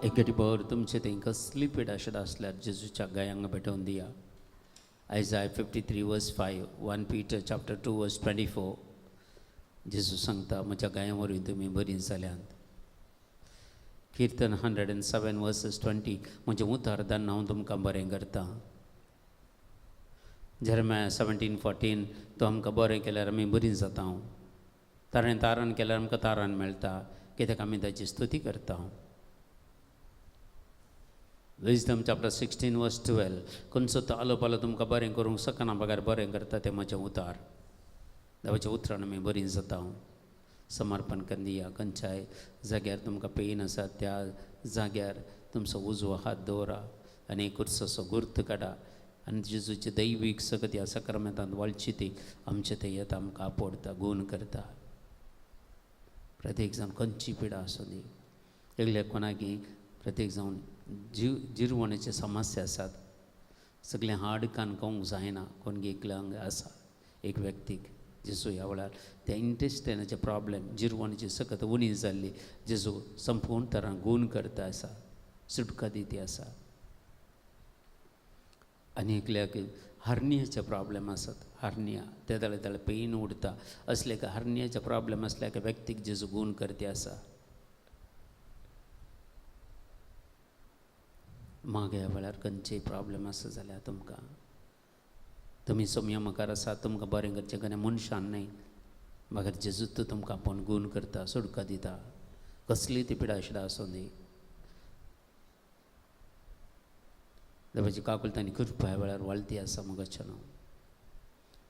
एक घडी तुमचे थंय कसली पिडा आसल्यार जेजूच्या गायांक भेटोवन दिया. Isaiah 53 verse 5, 1 Peter chapter 2 verse 24. जेजू सांगता, म्हज्या गायां वरवीं तुमी बरीं जाल्यांत. किर्तन 107 verses 20, म्हजें उतार धाडून हांव तुमकां बरें करता. Jeremiah 17:14, तो आमकां बरें केल्यार आमी बरीं जाता. ताणें तारण केल्यार आमकां तारण मेळटा, कित्याक आमी ताची स्तुती करता. Wisdom chapter 16 verse 12, खंयचो तो आलो पालो तुमकां बरें करूंक शकना, बगैर बरें करता तें म्हजें उतार. देवाच्या उतरान आमी बरीं जाता. समर्पण करून दिया. खंयच्याय जाग्यार तुमकां पेन आसा, त्या जाग्यार तुमचो उजवो हात दवरा आनी एक कुर्सो गुर्त काडा आनी जेजूची दैवीक सकत ह्या सक्रमेंतांत वाळची ती आमचे ते येता, आमकां आपोडटा, गूण करता. प्रत्येक जावन खंयची पिडा आसूं दी, एकल्या कोणाकी प्रत्येक जावन जीव जिरवणेचे समस्या आसात, सगळें हाड कान करूंक जायना. कोण एकल्यांग आसा एक व्यक्तीक, जेजू ह्या वेळार त्या इंटेस्टायनाचे प्रॉब्लेम, जिरवणेची सकत उणी जाल्ली, जेजू संपूर्ण तरान गूण करता आसा, सुटका दिती आसा. आनी एकल्याक हर्नियाचे प्रॉब्लेम आसात, हर्निया ते जाल्यार जाल्यार पेन उरता, असले हर्नियाचे प्रॉब्लेम आसल्या एका व्यक्तीक जेजू गूण करते आसा. मागे ह्या वेळार खंयचेय प्रॉब्लेम आसा जाल्यार तुमकां, तुमी सोम्या मुखार आसा, तुमकां बरें करचें कडेन मनशान न्हय, मगर जेजूच तुमकां आपोवन गूण करता, सुटका दिता. कसली ती पिडा शिडा आसूं दी, देवाची काकुळट आनी कृपा ह्या वेळार वाळती आसा. मगाचें न्हू,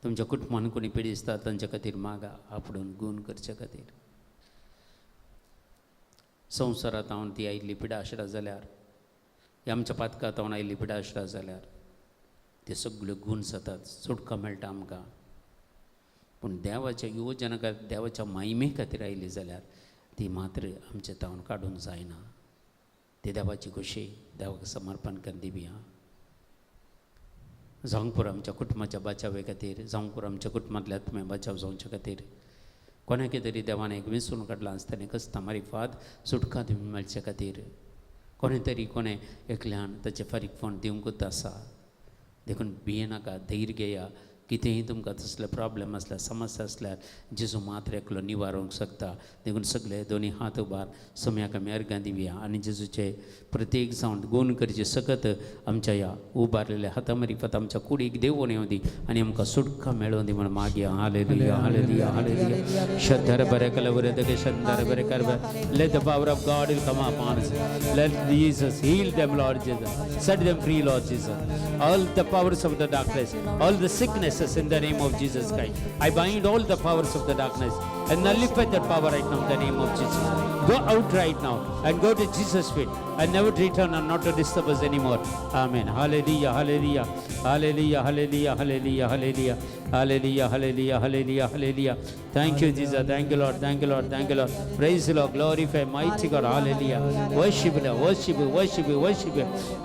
तुमच्या कुटुंबान कोणी पिडिस्ता तांच्या खातीर मागा आपडून गूण करचे खातीर. संवसारांत हांव ती आयिल्ली पिडा आशिल्ली जाल्यार, ह्या आमच्या पातकांत हांव आयिल्ली पिडा आशिल्ली जाल्यार, ते सगळ्यो गूण जातात, सुटका मेळटा आमकां. पूण देवाच्या योजना खातीर, देवाच्या मायमे खातीर आयली जाल्यार ती मात्र आमचे तावन काडूंक जायना. ती देवाची खोशी, देवाक समर्पण कर दिवया. जावंक आमच्या कुटुंबाच्या बचावे खातीर, जावंक आमच्या कुटुंबांतल्या आत्म्या बचाव जावचे खातीर, कोणाकी तरी देवान एक विसरून काडलां आसतना कस्ता मारिफात सुटका मेळचे खातीर, कोणें तरी कोणें एकल्यान ताचें फारीकपण दिवंकूच आसा. देखून भियेनाका, धैर्य घेया. कितेंय तुमकां तसले प्रॉब्लेम आसल्यार, समस्या आसल्यार, जेजू मात्र एकलो निवारूंक शकता. देखून सगळे दोनी हात उबार सोम्याक आमी अर्गां दिवया आनी जेजूचे प्रत्येक जावन गूण करचे सकत आमच्या ह्या उबारलेल्या हाता मारिफात आमच्या कुडीक देवून येवं दी आनी आमकां सुटका मेळोवन दी म्हण मागया. Hallelujah, hallelujah, hallelujah. शंदर बरे कलवरे शंदर बरे कर. Let the power of God will come upon us. Let Jesus heal them, Lord Jesus. Set them free, Lord Jesus. All the powers of the darkness, all the sicknesses, in the name of Jesus Christ. I bind all the powers of the darkness and nullify that power right now in the name of Jesus. Go out right now and go to Jesus' feet and never to return and not to disturb us anymore. Amen. Hallelujah, hallelujah, hallelujah, hallelujah, hallelujah, hallelujah, hallelujah, hallelujah, hallelujah, hallelujah. Thank you, Jesus. Thank you, Lord. Thank you, Lord. Thank you, Lord. Praise the Lord. Glorify mighty God. Hallelujah. Worship Lord. Worship, worship, worship.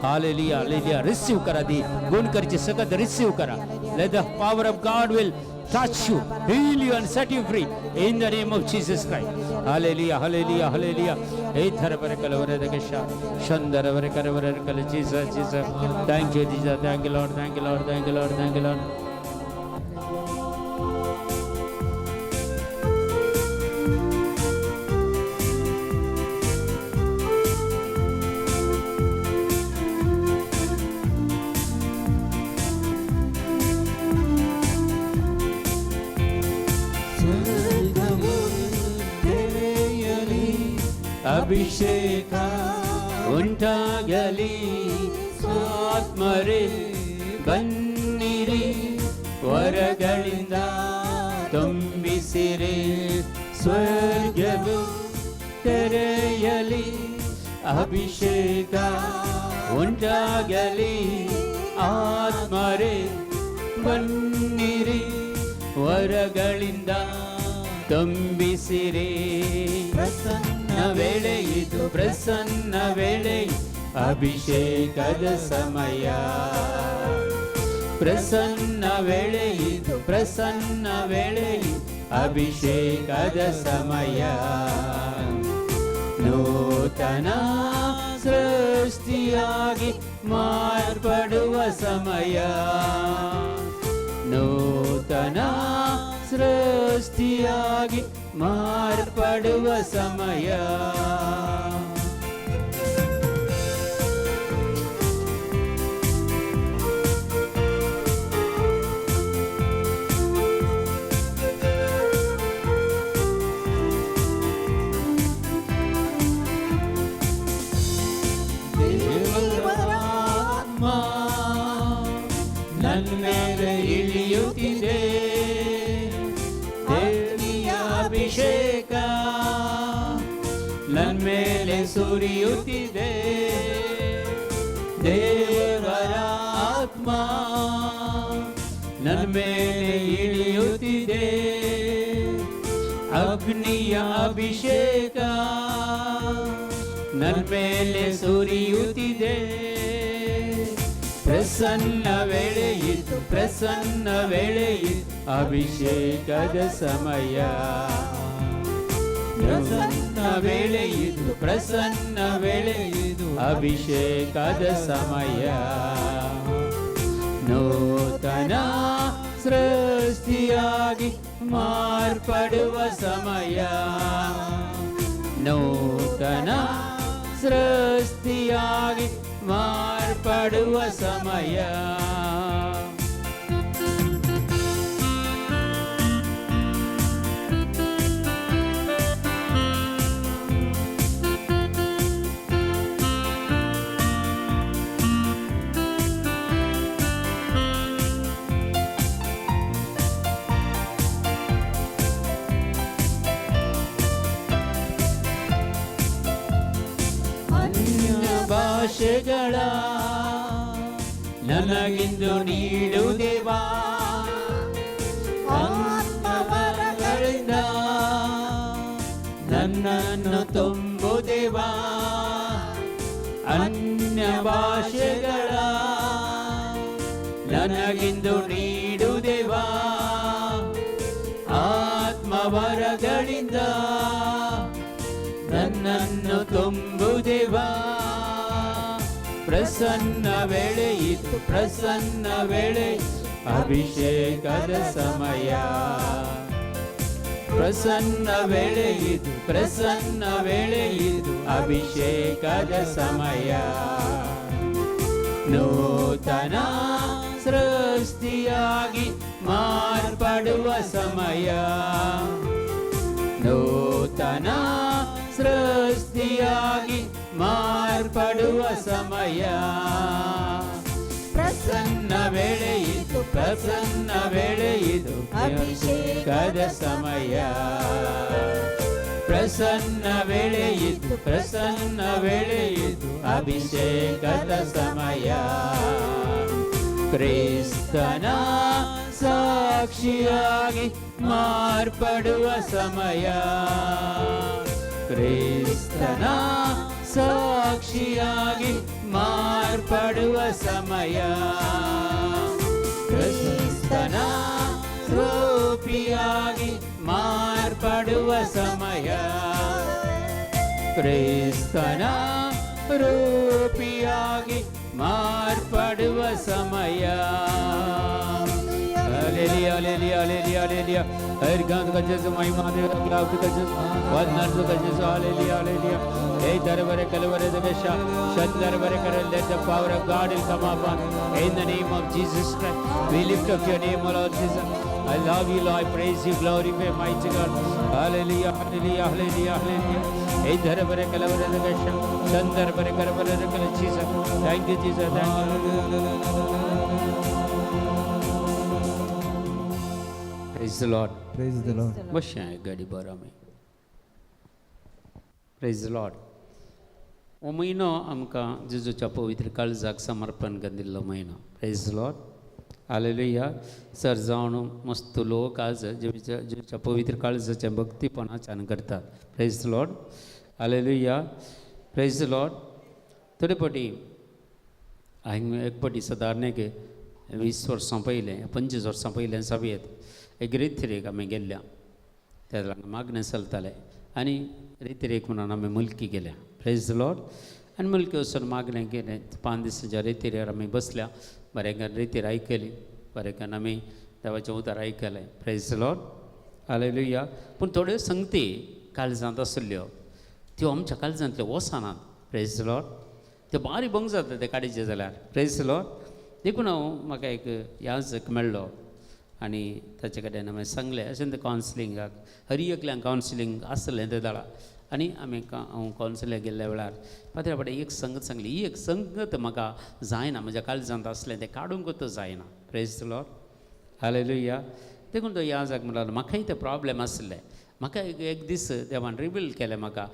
Hallelujah, hallelujah. Receive करा दी गुण करची सकत receive करा. Let the power of God will touch you, heal you and set you free in the name of Jesus Christ. Hallelujah, hallelujah, hallelujah. Hey, Jesus, Jesus. Thank you, Jesus. Thank you, Lord. Thank you, Lord. Thank you, Lord. Thank you, Lord. ಸ್ವರ್ಗವು ತೆರೆಯಲಿ, ಅಭಿಷೇಕ ಉಂಟಾಗಲಿ, ಆತ್ಮರೇ ಬನ್ನಿರಿ, ವರಗಳಿಂದ ತುಂಬಿಸಿರಿ. ಸ್ವರ್ಗವು ತೆರೆಯಲಿ, ಅಭಿಷೇಕ ಉಂಟಾಗಲಿ, ಆತ್ಮರೇ ಬನ್ನಿರಿ, ವರಗಳಿಂದ ತುಂಬಿಸಿರಿ. ಪ್ರಸನ್ನ ವೇಳೆ ಇದು, ಪ್ರಸನ್ನ ವೇಳೆ, ಅಭಿಷೇಕದ ಸಮಯ. ಪ್ರಸನ್ನ ವೇಳೆ ಇದು, ಪ್ರಸನ್ನ ವೇಳೆ, ಅಭಿಷೇಕದ ಸಮಯ. ನೂತನ ಸೃಷ್ಟಿ. ಸೃಷ್ಟಿಯಾಗಿ ಮಾರ್ಪಡುವ ಸಮಯ, ನೂತನ ಸೃಷ್ಟಿಯಾಗಿ ಮಾರ್ಪಡುವ ಸಮಯ. ದೇವರಾತ್ಮ ನನ್ನ ಮೇಲೆ ಇಳಿಯುತ್ತಿದೆ, ದೇವಿಯ ಅಭಿಷೇಕ ನನ್ನ ಮೇಲೆ ಸುರಿಯುತ್ತಿದೆ. ದೇವರ ಆತ್ಮ ನನ್ನ ಮೇಲೆ ಇಳಿಯುತ್ತಿದೆ, ಅಗ್ನಿಯ ಅಭಿಷೇಕ ನನ್ನ ಮೇಲೆ ಸುರಿಯುತ್ತಿದೆ. ಪ್ರಸನ್ನ ವೇಳೆ ಇದು, ಪ್ರಸನ್ನ ವೇಳೆ ಇದು, ಅಭಿಷೇಕದ ಸಮಯ. ಪ್ರಸನ್ನ ವೇಳೆ ಇದು, ಪ್ರಸನ್ನ ವೇಳೆ ಇದು, ಅಭಿಷೇಕದ ಸಮಯ. ನೂತನ ಸೃಷ್ಟಿಯಾಗಿ ಮಾರ್ಪಡುವ ಸಮಯ, ನೂತನ ಸೃಷ್ಟಿಯಾಗಿ ಮಾರ್ಪಡುವ ಸಮಯ. ಅನ್ಯ ಭಾಷೆಗಳ ನನಗಿಂದು ನೀಡು ದೇವಾ, ಆತ್ಮವರಗಳಿಂದ ನನ್ನನ್ನು ತುಂಬು ದೇವಾ. ಅನ್ಯ ಭಾಷೆಗಳ ನನಗಿಂದು ನೀಡು ದೇವಾ, ಆತ್ಮವರಗಳಿಂದ ನನ್ನನ್ನು ತುಂಬು ದೇವಾ. ಪ್ರಸನ್ನ ವೇಳೆ ಇದು, ಪ್ರಸನ್ನ ವೇಳೆ, ಅಭಿಷೇಕದ ಸಮಯ. ಪ್ರಸನ್ನ ವೇಳೆ ಇದು, ಪ್ರಸನ್ನ ವೇಳೆ ಇದು, ಅಭಿಷೇಕದ ಸಮಯ. ನೂತನ ಸೃಷ್ಟಿಯಾಗಿ ಮಾರ್ಪಡುವ ಸಮಯ, ನೂತನ ಸೃಷ್ಟಿಯಾಗಿ ಮಾರ್ಪಡುವ ಸಮಯ. ಪ್ರಸನ್ನ ವೇಳೆ ಇದು, ಪ್ರಸನ್ನ ವೇಳೆ ಇದು, ಅಭಿಷೇಕದ ಸಮಯ. ಪ್ರಸನ್ನ ವೇಳೆ ಇದು, ಪ್ರಸನ್ನ ವೇಳೆ ಇದು, ಅಭಿಷೇಕದ ಸಮಯ. ಕ್ರಿಸ್ತನ ಸಾಕ್ಷಿಯಾಗಿ ಮಾರ್ಪಡುವ ಸಮಯ, ಕ್ರಿಸ್ತನ ಸಾಕ್ಷಿಯಾಗಿ ಮಾರ್ಪಡುವ ಸಮಯ. ಕ್ರಿಸ್ತನ ರೂಪಿಯಾಗಿ ಮಾರ್ಪಡುವ ಸಮಯ, ಕ್ರಿಸ್ತನ ರೂಪಿಯಾಗಿ ಮಾರ್ಪಡುವ ಸಮಯ. Hallelujah, hallelujah, hallelujah, hallelujah. हर गांव का जैसे महिमा दे गुलाब का जैसे वंदन का जैसे hallelujah, hallelujah. Hey दरबारे कलवरे दगशा शंदरबरे कर, let the power of God will come upon in the name of Jesus Christ. We lift up your name, O Lord Jesus. I love you, Lord. I praise you, glorify mighty God. Hallelujah, hallelujah, hallelujah, hallelujah. Hey दरबारे कलवरे दगशा शंदरबरे करबरे कल Jesus. Thank you, Jesus. Thank you. Praise the Lord. Praise the Lord. बसया गाडी बरो आमी. Praise the Lord. हो म्हयनो आमकां जेजूच्या पवित्र काळजाक समर्पण करून दिल्लो म्हयनो. Praise the Lord. Hallelujah. Sir जावन मस्त लोक आज जेजूच्या पवित्र काळजाच्या भक्तीपणाच्यान करतात. Praise the Lord. Hallelujah. Praise the Lord. थोडे फावटी हांवें एक फावटी सदारणेक 20 वर्सां पयलें 25 वर्सां पयलें सभेंत एक रेतिरेक आमी गेल्ल्या, त्या मागणें चलतालें आनी रेतिरेक म्हणून आमी मुलकी गेल्या. Praise the Lord. आनी मुलकी वचून मागणें केलें. 5 दिसांच्या रेतीर आमी बसल्या, बरें रेतीर आयकली, बरें आमी देवाचें उतर आयकलें. Praise lord, hallelujah. पूण थोड्यो संगती काळजांत आसल्यो त्यो आमच्या काळजांतल्यो वचनात. प्रेज लॉर्ड, त्यो बारीक भंग जाता ते काडीचे जाल्यार. प्रेज लॉर्ड, देखून हांव म्हाका एक याजक मेळ्ळो आनी ताचे कडेन हांवें सांगलें अशें तें कावन्सिलिंगाक हर एकल्यांक कावन्सिलींग आसलें ते दाडा. आनी आमी हांव कावन्सिलाक गेल्ल्या वेळार पाद्रा फुडें एक संगत सांगली, ही एक संगत म्हाका जायना, म्हज्या काळजांत आसलें तें काडूंकच जायना. Praise lord, hallelujah. देखून तो याजक म्हणलो म्हाकाय ते प्रॉब्लेम आसले, म्हाका एक दीस देवान रिवील केलें म्हाका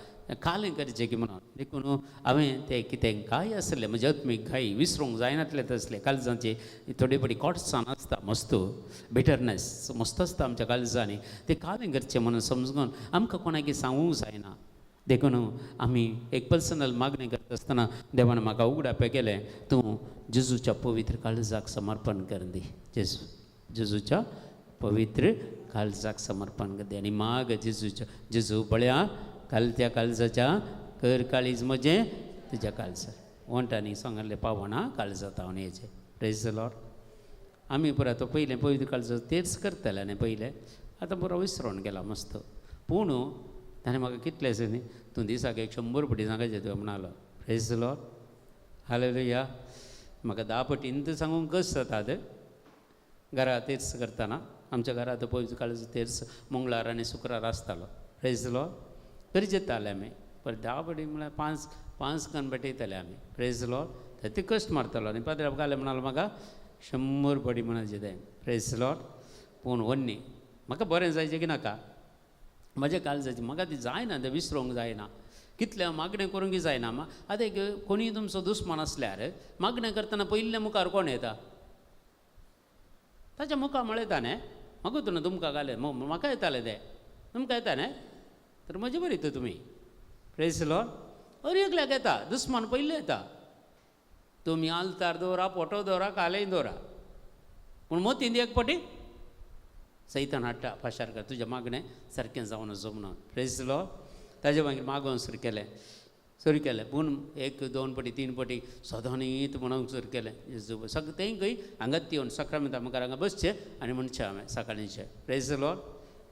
कालें करचें की म्हणून. देखून हांवें तें कितें गाय आसलें म्हजे आत्मीक गाय विसरूंक जायनातलें तसलें काळजांची थोडी थोडी कोटसाण आसता, मस्त बिटरनेस मस्त आसता आमच्या काळजांनी, तें कालें करचें म्हणून समजून आमकां कोणाकी सांगूंक जायना. देखून आमी एक पर्सनल मागणी करता आसतना देवान म्हाका उगडापें केलें, तूं जेजूच्या पवित्र काळजाक समर्पण कर दी, जेजू जेजूच्या पवित्र काळजाक समर्पण कर दी. आनी माग जेजूच्या, जेजू पळया काल त्या काळजाच्या कर काळीज म्हजें तुज्या काळजार वंटांनी सांगल्लें पावना काळजांत हांव हेजें. प्रेज लॉर्ड. आमी पुरा तो पयलें पवित्र काळजा तेच करताले आनी पयलें आतां पुरो विसरोन गेला मस्त. पूण ताणें म्हाका कितलें आसा न्ही, तूं दिसाक 100 पटी सांगायचें तुवें म्हणालो. Praise lord, hallelujah. म्हाका 10 पटीन सांगूंक कस जातात घरा तेच करतना. आमच्या घरांत पवित्र काळजा तेच मंगळार आनी शुक्रार आसतालो. प्रेज लॉर्ड, तरी जेताले आमी, पर 10 पटी म्हळ्यार 5 कन भेटयताले आमी. प्रेज लॉर्ड, तर ते कश्ट मारतालो आनी पाद्रा घालें म्हणालो म्हाका 100 पटी म्हणाचें तें. प्रेज लॉर्ड. पूण वन्नी म्हाका बरें जायचें की नाका, म्हज्या काळजाचें म्हाका ती जायना, तें विसरूंक जायना, कितलें मागणें करूंक जायना. आतां एक कोणीय तुमचो दुस्मान आसल्यार मागणें करतना पयल्या मुखार कोण येता, ताच्या मुखार म्हळेता न्ही, म्हाका तुका तुमकां घालें म्हाका येतालें तें, तुमकां येता न्ही, तर म्हजे बरी तर तुमी. प्रेज लॉर्ड. हर एकल्याक येता दुस्मान पयलें येता, तुमी आल्तार दवरा, फोटो दवरा, कालेय दवरा, पूण मोतीन एक पटी सैतान हाडटा पाशार कर तुजें मागणें सारकें जावन जमना. प्रेज लॉर्ड. ताजे मागीर मागोवन सुरू केलें, सुरू केलें, पूण 1 2 पटी 3 पटी सदांनीत म्हणूंक सुरू केलें. सगळें तें खंय हांगाच येवन सक्रामेंता मुखार हांगा बसचें आनी म्हणचें हांवें सकाळींचें. प्रेज लॉर्ड.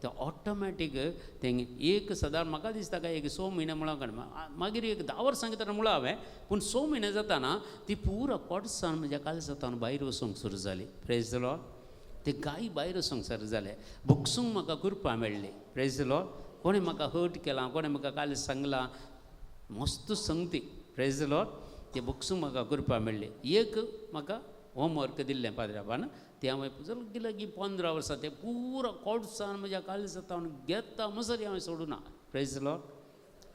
तें ऑटोमॅटीक तें एक सदां म्हाका दिसता काय एक 6 म्हयने म्हळ्यार मागीर एक 10 वर्सां भितर म्हळां हांवें, पूण 6 म्हयने जाताना ती पुरा कोटसाण म्हज्या काळजांत भायर वचूंक सुरू जाली. प्रेज लॉर्ड. ते गाय भायर वचूंक सुरू जाले, भोगसूंक म्हाका कृपा मेळ्ळी. प्रेज लॉर्ड. कोणें म्हाका हर्ट केलां, कोणें म्हाका काल सांगलां मस्त संगती. प्रेज लॉर्ड. ते भोगसूंक म्हाका कृपा मेळ्ळी. एक म्हाका होमवर्क दिल्लें पाद्राबान, तें हांवें लागीं लागीं 15 वर्सां तें पुरो कोटसान म्हज्या काळजांत घेता म्हणसर हांवें सोडूना. Praise lord,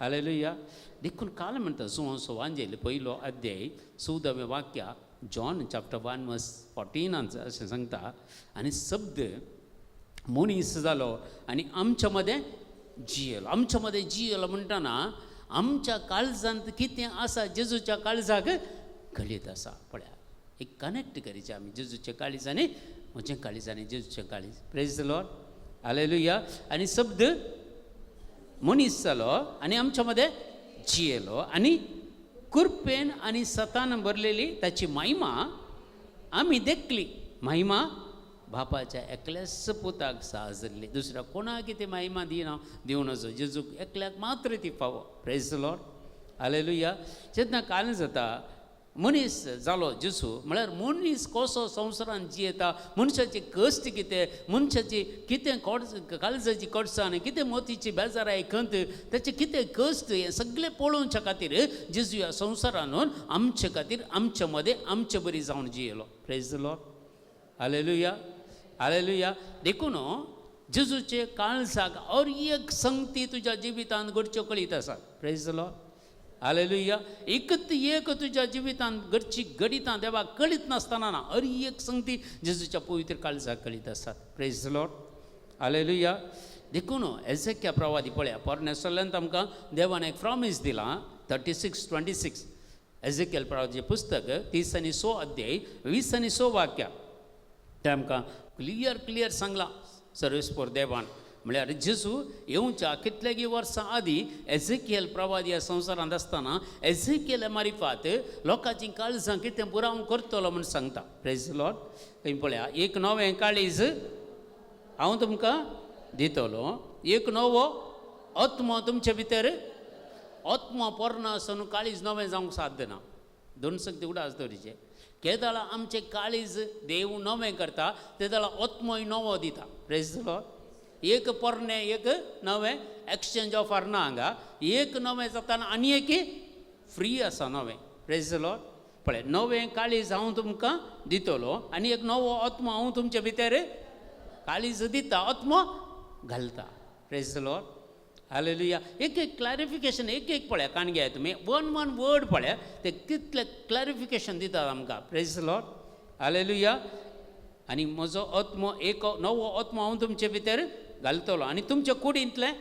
hallelujah. देखून काल म्हणटा जुवांचो वांजेल 1 अध्याय 14वें वाक्य, जॉन चॅप्टर 1 वर्स 14 अशें सांगता, आनी शब्द मनीस जालो आनी आमच्या मदें जियेलो. आमच्या मदें जियेलो म्हणटना आमच्या काळजांत कितें आसा जेजूच्या काळजाक कळीत आसा. पळया एक कनेक्ट करीचें आमी जेजूच्या काळीज आनी म्हजें काळीज आनी जेजूचें काळीज. Praise lord, hallelujah. आनी शब्द मनीस जालो आनी आमच्या मदें जियेलो आनी कृपेन आनी सतान भरलेली ताची महिमा आमी देखली. महिमा बापाच्या एकल्याच पुताक साजल्ली, दुसऱ्या कोणाक ती महिमा दिना, दिवं नजो, जेजूक एकल्याक मात्र ती फावो. प्रेज लॉर्ड, हालेलुया. जेन्ना काल जाता मनीस जालो जेजू म्हळ्यार मनीस कसो संवसारान जियेता, मनशाची कश्ट कितें, मनशाची कितें काळजाची कोडसाण, कितें मोतीची बेजाराय खंत, ताचें कितें कश्ट, हें सगळें पळोवच्या खातीर जेजू ह्या संवसारान आमचे खातीर आमचे मदें आमचे बरी जावन जियेलो. प्रेज lord, hallelujah, hallelujah. देखून जेजूचे काळजाक और एक संगती तुज्या जिवितांत घडच्यो कळीत आसा. Praise lord, hallelujah. एकत एक तुज्या जिवितांत घडची घडितां देवाक कळीत नासतना ना, हर एक संगती जेजूच्या पवित्र काळजाक कळीत आसात. Praise lord, hallelujah. देखून एझेक्या प्रवादी पळया पोरण्या सल्ल्यांत आमकां देवान एक प्रॉमीस दिलां, 36:26 एझेकियल प्रवादीचें पुस्तक 30 आनी 6 अध्याय 20 आनी 6 वाक्या, तें आमकां क्लियर क्लियर सांगलां सर्वेस्पोर देवान. म्हळ्यार जेजू येवच्या कितलेगी वर्सां आदीं एझेकियल प्रवादी ह्या संवसारांत आसतना एझेकियल मारिफात लोकांची काळजां कितें पुराव करतलो म्हूण सांगता. प्रेज लॉर्ड. थंय पळया, एक नवें काळीज हांव तुमकां दितलो, एक नवो आत्मो तुमचे भितर. आत्मो पोरणो आसून काळीज नवें जावंक साध्य ना. दोन शक्ती उडास दवरिचे. केदळा आमचें काळीज देव नवें करता तेदळा आत्मोय नवो दिता. प्रेज लॉर्ड. एक पोरणें एक नवें एक्सचेंज ऑफर ना हांगा. एक नवें जाता आनी एक फ्री आसा नवें. प्रेज लॉर्ड. पळय, नवें काळीज हांव तुमकां दितलो आनी एक नवो आत्मो हांव तुमचे भितर. काळीज दिता, आत्मो घालता. Praise Lord. Hallelujah. एक एक क्लॅरिफिकेशन एक एक पळया काण घेया तुमी, वन वन वर्ड पळया ते कितले क्लॅरिफिकेशन दितात आमकां. Praise Lord. Hallelujah. आनी म्हजो आत्मो एक नवो आत्मो हांव तुमचे भितर घालतलो आनी तुमच्या कुडींतलें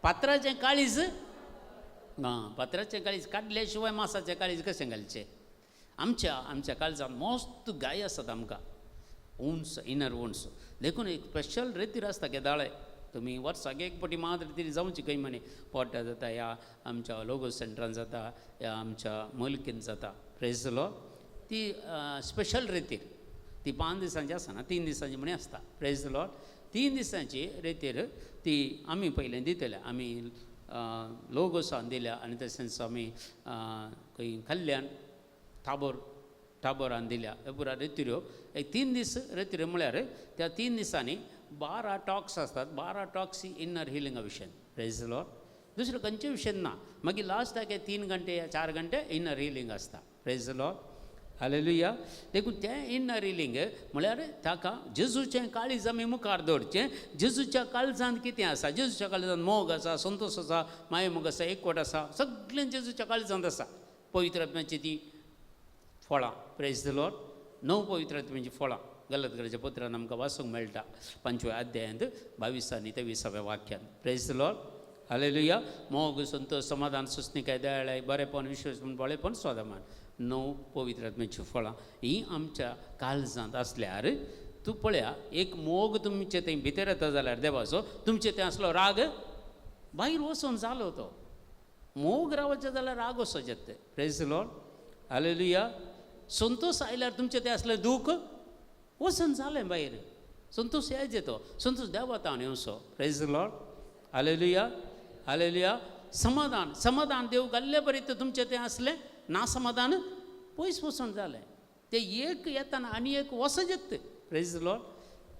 पात्राचें काळीज, आं पात्राचें काळीज काडले शिवाय मासाचें काळीज कशें घालचें? आमच्या आमच्या काळजांत मस्त गाय आसात आमकां, उंच इनर उंच. देखून एक स्पेशल रेतीर आसता केदाळे तुमी वर्साक एक फावटी मात रेतीर जावची खंय म्हणे पोटा जाता, ह्या आमच्या लोगो सेंटरान जाता, ह्या आमच्या मलकीन जाता. प्रेज लॉर्ड. ती स्पेशल रेतीर ती 5 दिसांची आसना, 3 दिसांची म्हणी आसता. Praise Lord. 3 दिसांची रेतीर ती आमी पयलें दितले, आमी लोगोसान दिल्या आनी तशेंच आमी खंय कल्याण ताबोर टाबोरान दिल्या. हे पुरा रेतिऱ्यो एक 3 दीस रेतिऱ्यो म्हळ्यार त्या 3 दिसांनी 12 टॉक्स आसतात. 12 टॉक्स इनर हिलिंगा विशयान. Praise Lord. दुसरें खंयचे विशयान ना. मागीर लास्टाक 3 घंटे या 4 घंटे इनर हिलींग आसता. Praise Lord. Hallelujah. देखून तें इनर हिलींग म्हळ्यार ताका जेजूचें काळीज आमी मुखार दवरचें. जेजूच्या काळजांत कितें आसा? जेजूच्या काळजांत मोग आसा, संतोश आसा, मायमोग आसा, एकवट आसा, सगळें जेजूच्या काळजांत आसा. पवित्र आत्म्याची ती फळां. Praise the Lord. 9 पवित्र आत्म्याचीं फळां गलतकराच्या पत्रान आमकां वाचूंक मेळटा 5व्या अध्यायांत 22 आनी 23व्या वाक्यान. Praise the Lord. Hallelujah. मोग, संतोश, समाधान, सुस्निकाय, दयाळाय, बरेपण, विश्वासपण, बळेपण, स्वादमान, 9 पवित्र आत्म्याचीं फळां हीं आमच्या काळजांत आसल्यार तूं पळया एक मोग तुमचे थंय भितर येता जाल्यार देवाचो तुमचे थंय आसलो राग भायर वचून जालो. तो मोग रावचो जाल्यार राग वचो येता. Praise Lord. Hallelujah. संतोश आयल्यार तुमचें तें आसलें दूख वचून जालें भायर. संतोश यायचे तो संतोश देवातान येवचो. Praise Lord. Hallelujah. Hallelujah. समाधान, समाधान देव घाल्ले बरें तर तुमचें तें आसलें ना समाधान पयस वचून जालें. तें एक येताना आनी एक वचत येता. Praise Lord.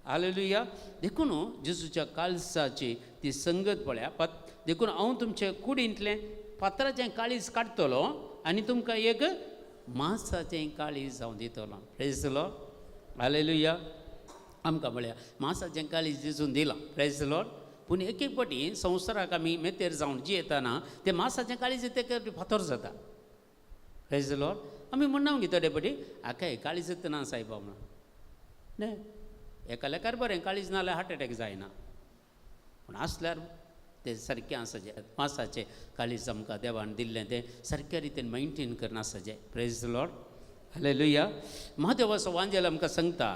Hallelujah. देखून जेजूच्या काळजाची ती संगत पळया. देखून हांव तुमचे कुडींतलें फातराचें काळीज काडटलो आनी तुमकां एक मासाचें काळीज हांव दितलो. Praise Lord. Hallelujah. आमकां म्हळ्यार मासाचें काळीज जेजून दिलां. Praise Lord. पूण एक एक फावटी संवसाराक आमी मेतेर जावन जियेतना तें मासाचें काळीज तें फातर जाता. Praise Lord. आमी म्हणना गे थोडे फावटी आका काळीज ना सायबा म्हणून. न्हय, एका लेखार बरें काळीज ना जाल्यार हार्ट एटॅक जायना, पूण आसल्यार तें सारकें आसाचें. मासाचें काळीज आमकां देवान दिल्लें तें सारक्या रितीन मेनटेन करून आसाचें. Praise Lord. Hallelujah. म्हादेवाचो वांजेल आमकां सांगता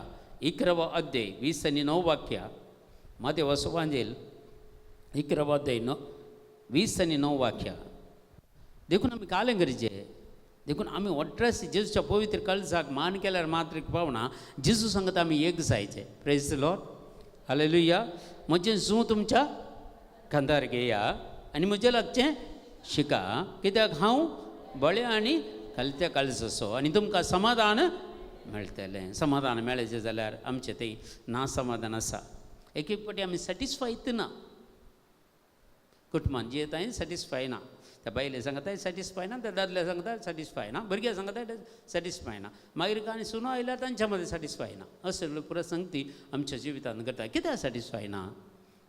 11वो अध्याय 20 आनी 9 वाक्या. म्हादेवाचो वांजेल 11वो अध्याय 20 आनी 9 वाक्या. देखून आमी कालें करचें. देखून आमी वट्रस जेजूच्या पवित्र काळजाक मान केल्यार मात्र पावना, जेजू सांगता आमी एक जायचें. Praise Lord. Hallelujah. म्हजें जूं तुमच्या खांदार घेया आनी म्हजें लागचें शिका, कित्याक हांव बळ्या आनी खालत्या काळजाचो आनी तुमकां समाधान मेळटलें. समाधान मेळचें जाल्यार आमचें थंय ना समाधान आसा. एक एक फावटी आमी सॅटिस्फाय ना. कुटुंबान जियेताय सॅटिस्फाय ना, त्या बायले सांगताय सॅटिस्फाय ना, त्या दादल्या सांगता सॅटिस्फाय ना, भुरग्यां सांगताय सॅटिस्फाय ना, मागीर कांय सुनो आयल्यार तांच्या मदें सॅटिस्फाय ना. असले प्रसंग ती आमच्या जिवितांत करता. कित्याक सॅटिस्फाय ना?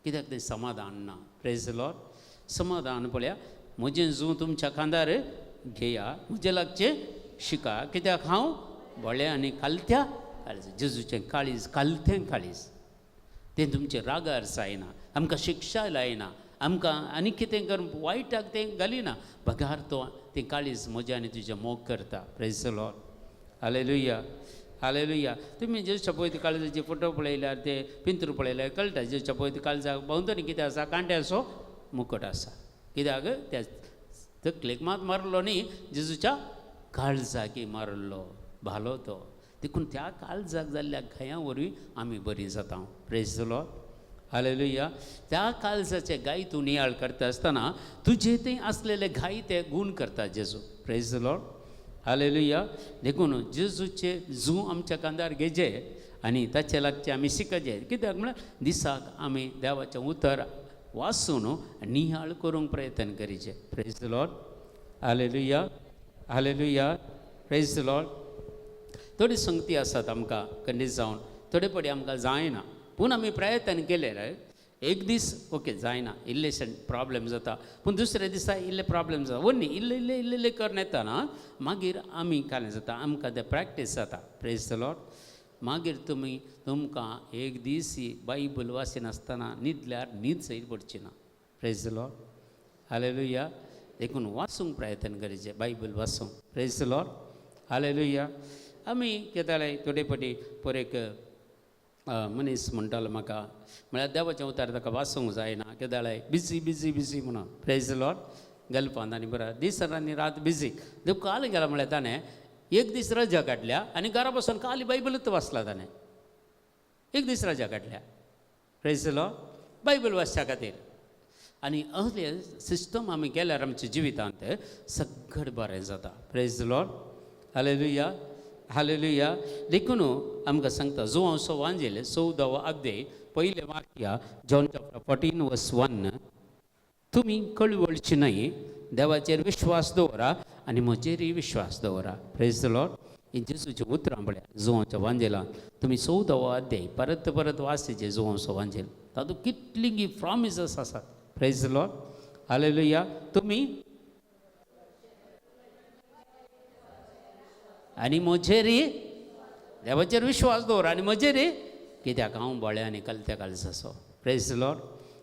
कित्याक तें समाधान ना. Praise Lord. समाधान पळया, म्हजें जूं तुमच्या खांदार घेया, म्हजें लागचें शिका, कित्याक हांव बळ्या आनी कालत्या काळीज. जेजूचें काळीज कालतें काळीज, तें तुमचें रागार जायना, आमकां शिक्षा लायना, आमकां आनी कितें करून वायटाक तें घालिना, बगार तो तें काळीज म्हजें आनी तुजें मोग करता. Praise Lord. Hallelujah. हालेलुया. तुमी जेजूच्या पवित्र काळजाचे फोटो पळयल्यार ते पिंतूर पळयल्यार कळटा जेजूच्या पवित्र काळजाक भोंवतणी कितें आसा, कांट्याचो मुकट आसा. कित्याक त्या तकलेक मात मारलो न्ही, जेजूच्या काळजाक मारलो भालो तो. देखून त्या काळजाक जाल्ल्या घायां वरवीं आमी बरीं जाता. Praise the Lord. Hallelujah. त्या काळजाचे गाय तूं नियाळ करता आसतना तुजे थंय आसलेले घाय ते गूण करता जेजू. Praise the Lord. Hallelujah. देखून जेजूचे जू आमच्या कांदार घेजे आनी ताचे लागचे आमी शिकचे. कित्याक म्हळ्यार दिसाक आमी देवाचें उतर वाचून नियाळ करूंक प्रयत्न करीचे. Praise the Lord. Hallelujah. Hallelujah. Praise the Lord. थोडी संगती आसात आमकां खंडीत जावन थोडे पडी आमकां जायना, पूण आमी प्रयत्न केले एक दीस ओके जायना, इल्लेशें प्रॉब्लेम जाता, पूण दुसऱ्या दिसा इल्ले प्रॉब्लेम जाता, वन्नी इल्ले इल्ले इल्ले इल्ले करून येतना मागीर आमी कालें जाता, आमकां तें प्रॅक्टीस जाता. Praise the Lord. मागीर तुमी तुमकां एक दीस बायबल वाचिनासतना न्हिदल्यार न्हीद सयत पडची ना. Praise the Lord. Hallelujah. देखून वाचूंक प्रयत्न करचें, बायबल वाचूंक. Praise the Lord. Hallelujah. आमी कितें जालें थोडे फावटी पर एक मनीस म्हणटालो म्हाका, म्हळ्यार देवाचें उतर ताका वाचूंक जायना, कितें जालें बिजी बिजी बिजी म्हणून. Praise the Lord. गल्फांत आनी बरें दीस आनी रात बिजी. देव काल गेला म्हळ्यार ताणें एक दीस रजा काडल्या आनी घरा बसून काल बायबलूच वाचला ताणें. एक दीस रजा काडल्या. Praise the Lord. Bible वाचच्या खातीर. आनी असले सिस्टम आमी केल्यार आमच्या जिवितांत सगळें बरें जाता. Praise the Lord. Hallelujah. Hallelujah. देखून आमकां सांगता जुवांव वांजेल 14वो अध्याय पयलें वाक्य, जॉन चॅप्टर 14 वर्स 1, तुमी कळवळची न्हय, देवाचेर विश्वास दवरा आनी म्हजेरय विश्वास दवरा. Praise the Lord. ही जेजूची उतरां पळया जुवांच्या वांजेलान तुमी 14वो अध्याय परत परत वाचचे जुवांचो वांजेल, तातूंत कितलीं प्रॉमिसीस आसात. Praise the Lord. Hallelujah. तुमी आनी म्हजेरय देवाचेर विश्वास दवर आनी म्हजेरय, कित्याक हांव बळ्या आनी कलत्या काळजाचो. Praise the Lord.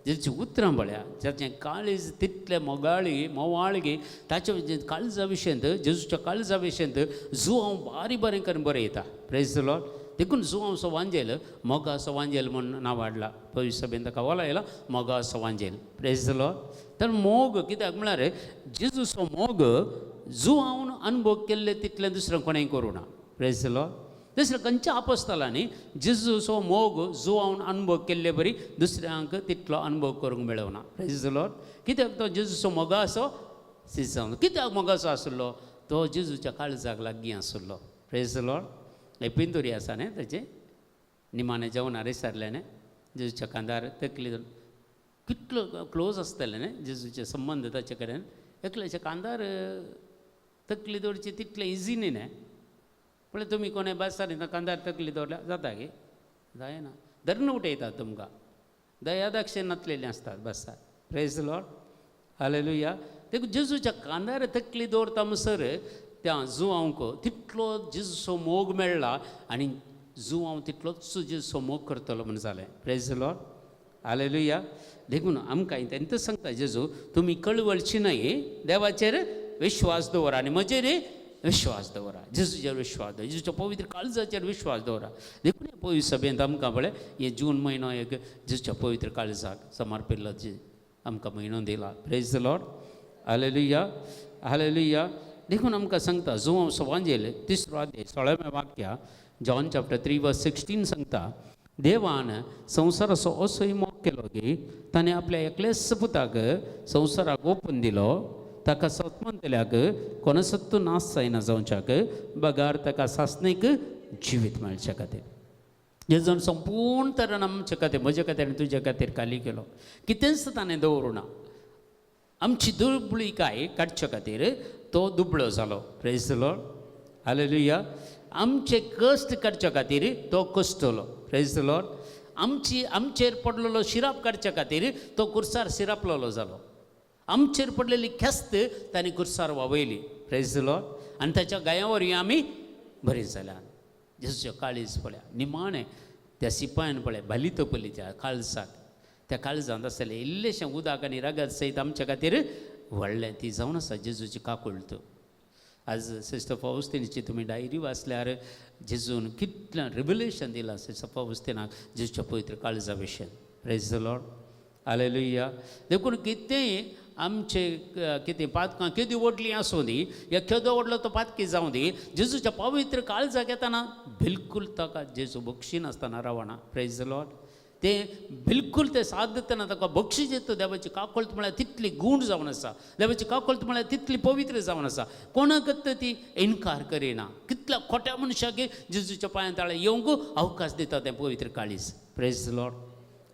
जेची उतरां पळया, जाचें काळीज तितलें मोगाळी मोवाळगी, ताचे काळजा विशयंत जेजूच्या काळजा विशयंत जुवांव बारीक बारीक करून बरयता. Praise the Lord. देखून जुवांवचो वांजेल मोगाचो वांजेल म्हूण नांव हाडला. पवित्र सभेन ताका वलायला मोगाचो वांजेल. Praise the Lord. तर मोग कित्याक म्हळ्यार जेजूचो मोग जुवांवन अनुभव केल्ले तितलें दुसरें कोणेंय करूं ना. Praise the Lord. दुसरें खंयच्या आपोस्तलांनी जेजूचो मोग जुवावन अनुभव केल्ले बरी दुसऱ्यांक तितलो अनुभव करूंक मेळना. Praise the Lord. कित्याक तो जेजूचो मोगाचो सिजन, कित्याक मोगाचो आशिल्लो, तो जेजूच्या काळजाक लागीं आशिल्लो. Praise the Lord. हे पिंदुरी आसा न्ही ताचें निमाणें जेवणार विसरलें न्ही, जेजूच्या कांदार तकली कितलो क्लोज आसतलें न्ही जेजूचे संबंद ताचे कडेन, एकल्याच्या कांदार तकली दवरची तितलें इजी न्ही न्ही. पळय तुमी कोणें बसार कांदार तकली दवरल्यार जाता गे, जायना, धरून उठयतात तुमकां, दया दाक्षिण नासलेलीं आसतात बसार. Praise the Lord. Hallelujah. देखून जेजूच्या कांदार तकली दवरता म्हणसर त्या जुवांक तितलो जेजूचो मोग मेळ्ळा आनी जुवांव तितलोच जेजूचो मोग करतलो म्हूण जालें. Praise the Lord. Hallelujah. देखून आमकां तेंच सांगता जेजू, तुमी कळवळची न्हय, देवाचेर विश्वास दवरा आनी म्हजेर विश्वास दवरा. जेजूचेर विश्वास दवर, जेजूच्या पवित्र काळजाचेर विश्वास दवरा. देखून हे पवित्र सभेंत आमकां पळय हे जून म्हयनो एक जेजूच्या पवित्र काळजाक समर्पिल्लो आमकां म्हयनो दिला. Praise the Lord. Hallelujah. Hallelujah. देखून आमकां सांगता जुवांव वांजेल 3रो अध्याय 16वें वाक्य, जॉन चॅप्टर 3 वर्स 16 सांगता, देवान संवसाराचो असोय मोग केलो की ताणें आपल्या एकल्याच पुताक संवसाराक ओपून दिलो, ताका सतमंतल्याक कोणासत्तू नाश जायना जावच्याक बगार ताका सासणीक जिवीत मेळच्या खातीर. जेजून संपूर्ण तरेन आमचे खातीर, म्हजे खातीर आनी तुजे खातीर खाली केलो, कितेंच ताणें दवरूं ना. आमची दुबळीकाय काडचे खातीर तो दुबळो जालो. Praise the Lord. Hallelujah. आमचे कश्ट काडच्या खातीर तो कश्टलो. Praise the Lord. आमचेर पडलेलो शिराप काडच्या खातीर तो कुर्सार शिरापलेलो जालो. आमचेर पडलेली ख्यास्त ताणें कुर्सार वावयली. Praise the Lord. आनी ताच्या गाया वरवीं आमी बरीं जाल्या. जेजूचें काळीज पळया निमाणें त्या सिपायान पळय भाली तोपली त्या काळजाक, त्या काळजांत आसलें इल्लेशें उदक आनी रगत सयत आमच्या खातीर व्हडलें, ती जावन आसा जेजूची काकुळट. आज सिस्टर फावस्तीनची तुमी डायरी वाचल्यार जेजून कितलें रिवलेशन दिलां सिस्टर फावस्तीनाक जेजूच्या पवित्र काळजा विशयन. Praise the Lord, hallelujah. देखून कितेंय आमचे कितें पातकां केदी व्हडलीं आसूं दी या केदो व्हडलो तो पातकी जावं दी, जेजूच्या पवित्र काळजाक येतना बिलकूल ताका जेजू बक्षिनासतना रावना. प्रेज the Lord. तें बिलकूल तें साथ दितना ताका बक्षीस येता. देवाची काकळत म्हळ्यार तितली गूण जावन आसा, देवाची काकळत म्हळ्यार तितली पवित्र जावन आसा, कोणाकच ती इनकार करिना. कितल्या खोट्या मनशाक जेजूच्या पांयां ताळे येवंक अवकाश दिता तें पवित्र काळीज. प्रेज the Lord,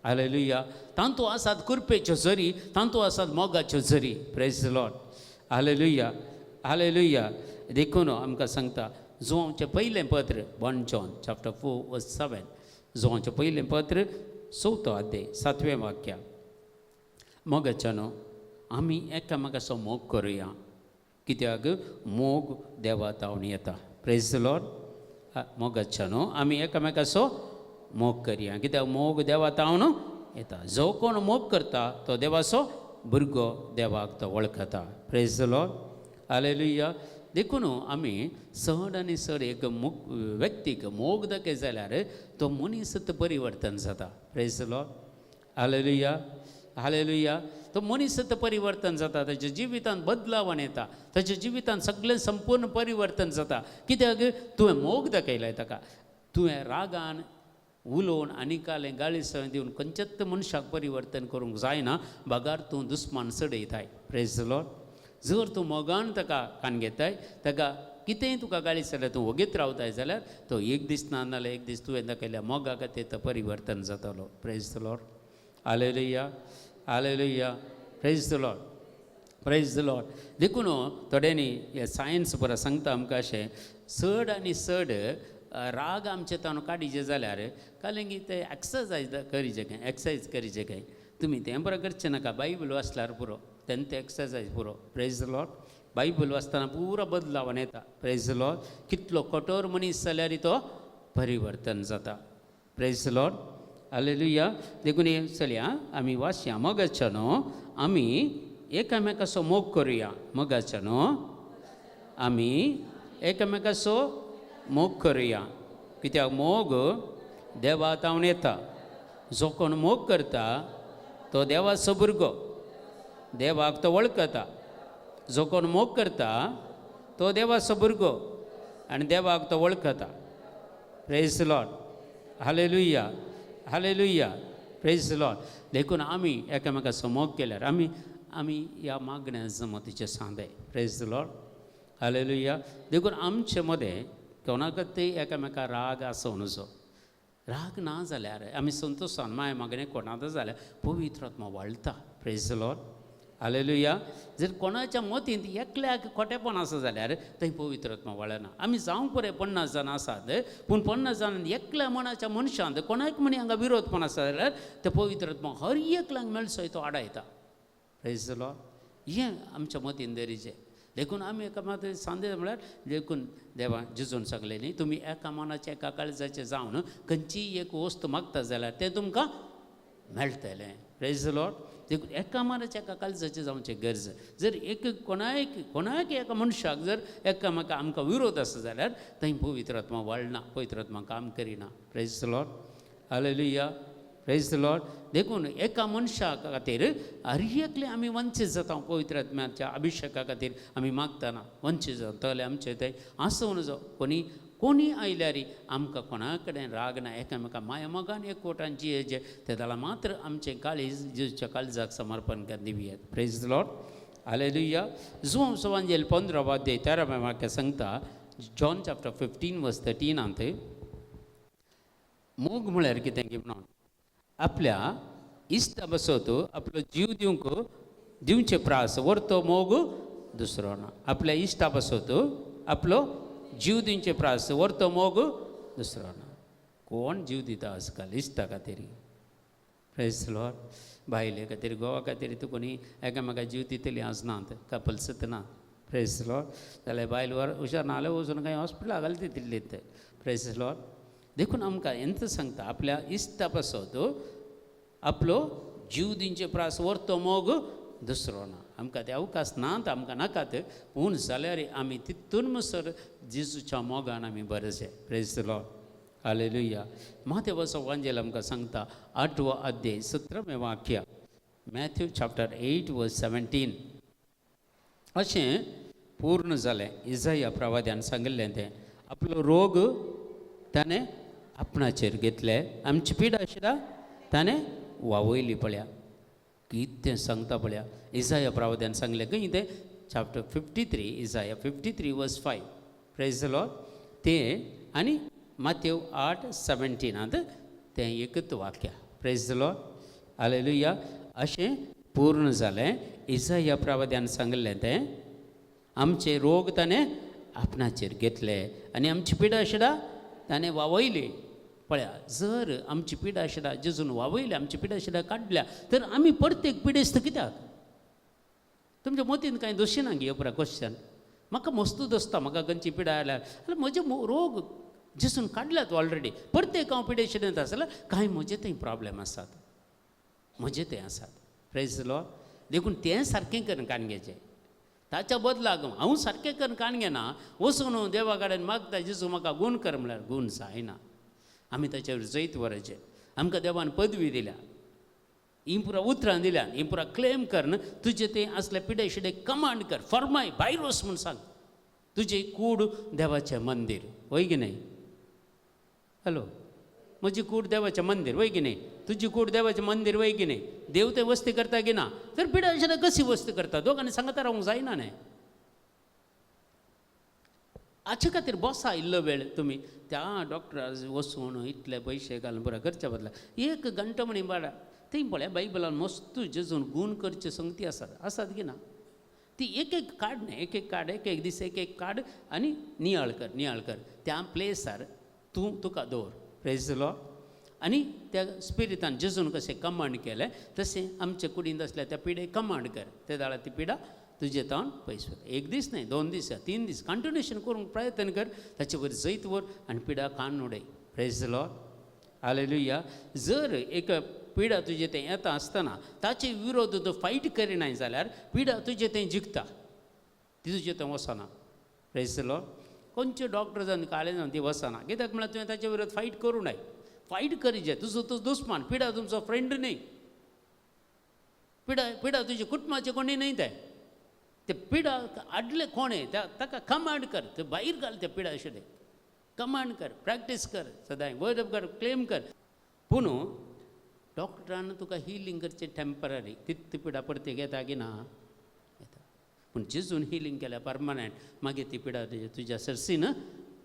hallelujah. तांतू आसात कृपेच्यो झरी, तांतू आसात मोगाच्यो झरी. Praise the Lord, hallelujah, hallelujah. देखून आमकां सांगता जुवांचें पयलें पत्र 1 John chapter 4 verse 7, जुवांचें पयलें पत्र 4 अध्याय 7वें वाक्य. मोगाच्यानो आमी एकामेकाचो मोग करुया, कित्याक मोग देवा तावन येता. प्रेज the Lord. मोगाच्यानो आमी एकामेकाचो मोग करया, कित्याक मोग देवा तावन येता. जो कोण मोग करता तो देवाचो भुरगो, देवाक तो वळखता. प्रेज the Lord, hallelujah. देखून आमी चड आनी चड एक व्यक्तीक मोग दाखयत जाल्यार तो मनीस परिवर्तन जाता. Praise the Lord, hallelujah, hallelujah. तो मनीस परिवर्तन जाता, ताच्या जिवितांत बदलावण येता, ताच्या जिवितांत सगळें संपूर्ण परिवर्तन जाता. कित्याक तुवें मोग दाखयलाय ताका. तुवें रागान उलोवन आनी कालें गाळी सगळें दिवन खंयच्याच मनशाक परिवर्तन करूंक जायना, बगार तूं दुस्मान चडयताय. Praise the Lord. जर तूं मोगान ताका कान घेताय, ताका कितेंय तुका गाळी जाल्यार तूं वगीत रावताय जाल्यार तो एक दीस ना नाल्यार एक दीस तुवें दाखयल्या मोगा खातीर तो परिवर्तन जातलो. Praise the Lord, hallelujah, hallelujah. Praise the Lord, praise the Lord. देखून थोड्यांनी हे सायन्स बरो सांगता आमकां अशें चड आनी चड राग आमचे ताणून काडीचे जाल्यार कालेंगी ते एक्सरसायज करीचे काय, एक्सरसायज करीचे काय. तुमी तें बरें करचें नाका, बायबल वाचल्यार पुरो, तेन्ना तें एक्सरसायज पुरो. प्रेज the Lord. Bible वाचतना पुरो बदलावन येता. Praise the Lord. कितलो कठोर मनीस जाल्यार तो परिवर्तन जाता. Praise the Lord, hallelujah. देखून हें चलया आमी वाचया. मोगाच्या न्हू आमी एकामेकाचो मोग करुया. मोगाच्या न्हू आमी एकामेकाचो मोग करुया, कित्याक मोग देवा तावन येता. जो कोण मोग करता तो देवाचो भुरगो, देवाक तो वळखता. जो कोण मोग करता तो देवाचो भुरगो आनी देवाक तो वळखता. Praise the Lord, hallelujah, hallelujah. Praise the Lord. देखून आमी एकामेकाचो मोग केल्यार आमी आमी ह्या मागण्या जमतीचे सांदे. प्रेज the Lord, hallelujah. देखून आमचे मदें कोणाकच ते एकामेका राग आसूं नजो. राग ना जाल्यार आमी संतोशान माय मागणें कोणाक जाल्यार पवित्र आत्मा वाळटा. Praise the Lord, hallelujah. जर कोणाच्या मतींत एकल्याक खोटेपण आसा जाल्यार थंय पवित्र आत्मा वाळना. आमी जावंक बरें 50 जाणां आसात, पूण 50 जाणां एकल्या मनाच्या मनशांत कोणाक म्हणी हांगा विरोधपण आसा जाल्यार ते पवित्र आत्मा हर एकल्याक मेळसो तो आडायता. Praise the Lord. हें आमच्या मतीन दरीचें. देखून आमी एका मात सांदे म्हळ्यार देखून देवा जेजून सांगलें न्ही, तुमी एका मनाचें एका काळजाचें जावन खंयचीय एक वस्तू मागता जाल्यार तें तुमकां मेळटलें. Praise the Lord. देखून एका मनाचें एका काळजाचें जावचें गरज. जर एक कोणाक कोणाक एका मनशाक जर एकामेका आमकां विरोध आसा जाल्यार थंय पवित्र आत्मा वाळना, पवित्र आत्मा काम करिना. Praise the Lord, hallelujah. Praise the Lord. देखून एका मनशा खातीर हर एकले आमी वंचीत जाता. पवित्र आत्म्याच्या अभिशेका खातीर आमी मागतना वंचीत जातले. आमचे थंय आसूं नजो, कोणी कोणी आयल्यार आमकां कोणा कडेन राग ना, एकामेका माया मोगान एकवटान जियेचें ते जाल्यार मात्र आमचें काळीज जेजूच्या काळजाक समर्पण कर दिवयात. Praise the Lord, hallelujah. Joao सुवांजेल 15 अध्याय 13 वाक्य सांगता, जॉन चॅप्टर 15 वर्स 13 मोग म्हळ्यार कितें की म्हणून आपल्या इश्टा बसत आपलो जीव दिवंक दिवचे प्रास वरतो मोग दुसरो ना. आपल्या इश्टा बसत आपलो जीव दिवचे प्रास वरतो मोग दुसरो ना. कोण जीव दिता आजकाल इश्टा खातीर? Praise the Lord. बायले खातीर घोवा खातीर तूं कोणी एकामेका जीव दितली आज नात, कपल्सत ना. Praise the Lord. जाल्यार बायल वर हुशार ना जाल्यार वचून कांय हॉस्पिटलाक घालता तितली. Praise the Lord. देखून आमकां हेंच सांगता आपल्या इश्टा पासत आपलो जीव दिवचे प्रास वरतो मोग दुसरो ना. आमकां ते अवकाश नात, आमकां नाकात, पूण जाल्यार आमी तितून मसर जेजूच्या मोगान आमी बरें. Praise the Lord, hallelujah. मातेवाचो वांजेल आमकां सांगता 8वो अध्याय 17वें वाक्य, मॅथ्यू चॅप्टर 8 वर्स 17. अशें पूर्ण जालें इजाया प्रवाद्यान सांगिल्लें तें, आपलो रोग ताणें आपणाचेर घेतले, आमची पिडा आशिल्ल्या ताणें वावयली. पळया कितें सांगता पळया, इजाया प्रवाद्यान सांगलें खंय तें, चॅप्टर 53, इजाया 53 वर्स 5. Praise the Lord. तें आनी मातेव 8:17 तें एकच वाक्य. Praise the Lord, hallelujah. अशें पूर्ण जालें इजाया प्रवाद्यान सांगिल्लें तें, आमचे रोग ताणें आपणाचेर घेतले आनी आमची पिडा आशिल्ल्या ताणें वावयली. पळया, जर आमची पिडा आशिल्ल्या जेजून वावयली, आमची पिडा आशिल्ल्या काडल्या, तर आमी प्रत्येक पिडेस्त कित्याक? तुमच्या मतीन कांय दोशी ना गे पुरा क्वेश्चन. म्हाका मस्तू दोसता, म्हाका खंयची पिडा आयल्यार जाल्यार म्हजे रोग जेजून काडल्यात ऑलरेडी, प्रत्येक हांव पिडेशिल्लें आसा जाल्यार कांय म्हजे थंय प्रॉब्लेम आसात, म्हजे थंय आसात. Praise the Lord. देखून तें सारकें करून काण घेवचें, ताच्या बदलाक हांव सारकें करून काण घेना, वचून देवा कडेन मागता जेजू म्हाका गूण कर म्हणल्यार गूण जायना. आमी ताचेर जैत व्हरचें. आमकां देवान पदवी दिल्या, ही पुरा उतरां दिल्या, ही पुरा क्लेम कर, तुजें तें असले पिडे शिडे कमांड कर, फरमाय भायर वच म्हूण सांग. तुजी कूड देवाचें मंदीर, वय की न्हय? हॅलो, म्हजी कूड देवाचें मंदीर, वय की न्हय? तुजी कूड देवाचें मंदीर, वय की न्हय? देव तें वस्ती करता की ना? तर पिडा शिडे कशी वस्ती करता? दोगांनी सांगता रावंक जायना न्हय. हाचे खातीर बसा इल्लो वेळ तुमी त्या डॉक्टरा वचून इतले पयशे घालून पुरा करच्या बदला एक घंटो म्हणी बाडा थंय पळया बायबलान मस्त जेजून गूण करचे संगती आसात, आसात की ना? ती एक एक काड न्हय, एक एक काड, एक एक दीस एक एक काड आनी नियाळ कर, नियाळ कर त्या प्लेसार तूं तुका दवर. Praise the Lord. आनी त्या स्पिरितान जेजून कशें कमांड केलें तशें आमचे कुडींत आसल्या त्या पिडे कमांड कर, ते जाल्यार ती पिडा तुजे तावन पयस वता. एक दीस न्हय, 2 दीस, 3 दीस कंटिन्युएशन करूंक प्रयत्न कर, ताचे वयर जैत व्हर आनी पिडा कान उडय. Praise the Lord, hallelujah. जर एक पिडा तुजे तें येता आसतना ताचे विरोध तूं फायट करिनाय जाल्यार पिडा तुजें तें जिखता, ती तुजें तें वचना. Praise the Lord. खंयचे डॉक्टर जावन काळे जावन ती वचना, कित्याक म्हळ्यार तुवें ताचे विरोध फायट करूं नाय. फायट करीजे, तुजो तो दुस्मान, पिडा तुमचो फ्रेंड न्हय, पिडा पिडा तुजे कुटुंबाचे कोणी न्हय, ते ते पिडा आडले कोणें ताका कमांड कर, ते भायर घाल ते पिडा आशिल्ले, कमांड कर, प्रॅक्टीस कर, सदांय वर्ड ऑफ कर, क्लेम कर. पूण डॉक्टरान तुका हिलींग करचें टेंपररी, तित पिडा परती घेता की ना येता, पूण जेजून हिलींग केल्या परमनंट, मागीर ती पिडा तुज्या सरसीन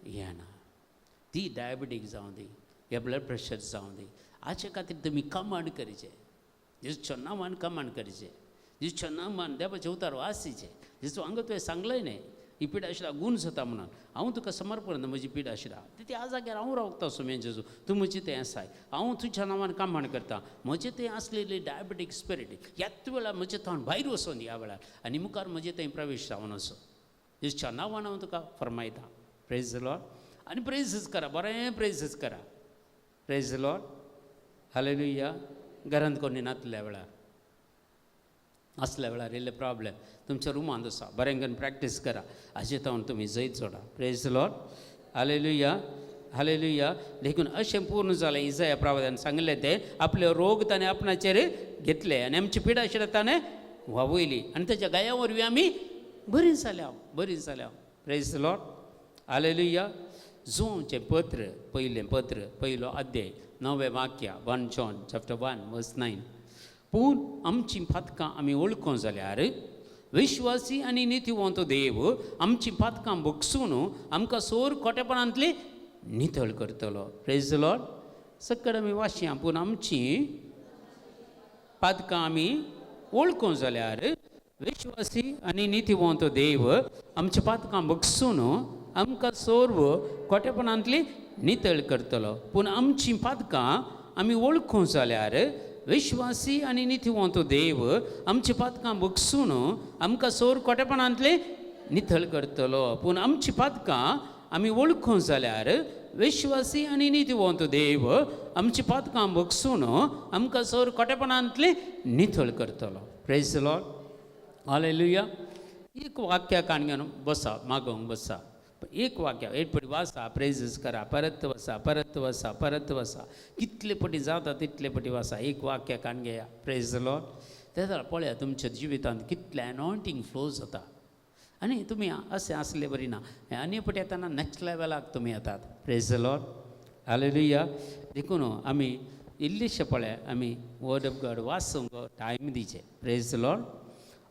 येना. ती डायबिटीक जावं दी या ब्लड प्रेशर जावं दी, हाचे खातीर तुमी कमांड करचें, जेजूच्या नांवान कमांड करचें, जेजूच्या नांवान देवाचें उतार वासीचें. जेजू हांगा तुवें सांगलें न्हय ही पिडा आशिल्ल्या गूण जाता म्हणून, हांव तुका समर्पण म्हजी पिडा आशिल्ल्या ती त्या जाग्यार हांव रावता सुमेन जेजू, तूं म्हजी तें आसाय, हांव तुज्या नांवान कमांड करता, म्हजें तें आसलेली डायबेटीक स्पिरीट ह्याच वेळार म्हजें तोंड भायर वचोन ह्या वेळार आनी मुखार म्हजें थंय प्रवेश जावन वचो, जेजूच्या नांवान हांव तुका फरमायता. Praise the Lord. आनी प्रेजीस करा, बरें प्रेजीस करा. Praise the Lord, hallelujah. घरांत कोणी नातल्या वेळार असल्या वेळार इल्ले प्रॉब्लेम तुमच्या रुमांत आसा, बरें करून प्रॅक्टीस करा, हाजे तावन तुमी जैत जोडा. Praise the Lord, hallelujah, hallelujah. देखून अशें पूर्ण जालें इजाया प्रवाद्यान सांगलें तें, आपले रोग ताणें आपणाचेर घेतले आनी आमची पिडा आशिल्ल्या ताणें वावयली आनी ताच्या गाया वरवीं आमी बरीं जाल्या, बरीं जाल्या. Praise the Lord, hallelujah. जुवांचें पत्र, पयलें पत्र, पयलो अध्याय, 9वें वाक्य, 1 John chapter 1 verse 9. पूण आमचीं पातकां आमी वळखूं जाल्यार विश्वासी आनी नितीवंत देव आमचीं पातकां भोगसून आमकां सोर खोटेपणांतली नितळ करतलो. Praise the Lord. सकड आमी वाचया, पूण आमचीं पातकां आमी वळखूं जाल्यार विश्वासी आनी नितीवंत देव आमचीं पातकां भोगसून आमकां सोर्व खोटेपणांतली नितळ करतलो. पूण आमचीं पातकां आमी वळखूं जाल्यार विश्वासी आनी नितीवंत देव आमचीं पातकां भोगसून आमकां सोर खोटेपणांतले नितळ करतलो. पूण आमचीं पातकां आमी वळखूं जाल्यार विश्वासी आनी नितीवंत देव आमचीं पातकां भोगसून आमकां सोर खोटेपणांतले नितळ करतलो. Praise the Lord, hallelujah. एक वाक्य काण घेवन बसा, मागोवंक बसा, एक वाक्य एक पटी वाचा, प्रेजीस करा, परत वसा, परत वसा, परत वसा, कितले पटी जाता तितले पटी वासा. एक वाक्य काण घेया. Praise the Lord. ते जाल्यार पळया तुमच्या जिवितांत कितलें एनॉयंटींग फ्लो जाता. आनी तुमी अशें आसले बरी ना, आनी पटी येताना नॅक्स्ट लेवलाक तुमी येतात. Praise the Lord. Hallelujah. देखून आमी इल्लीशें पळया, आमी वर्ड ऑफ गॉड वाचूंक टायम दिवचें. Praise the Lord.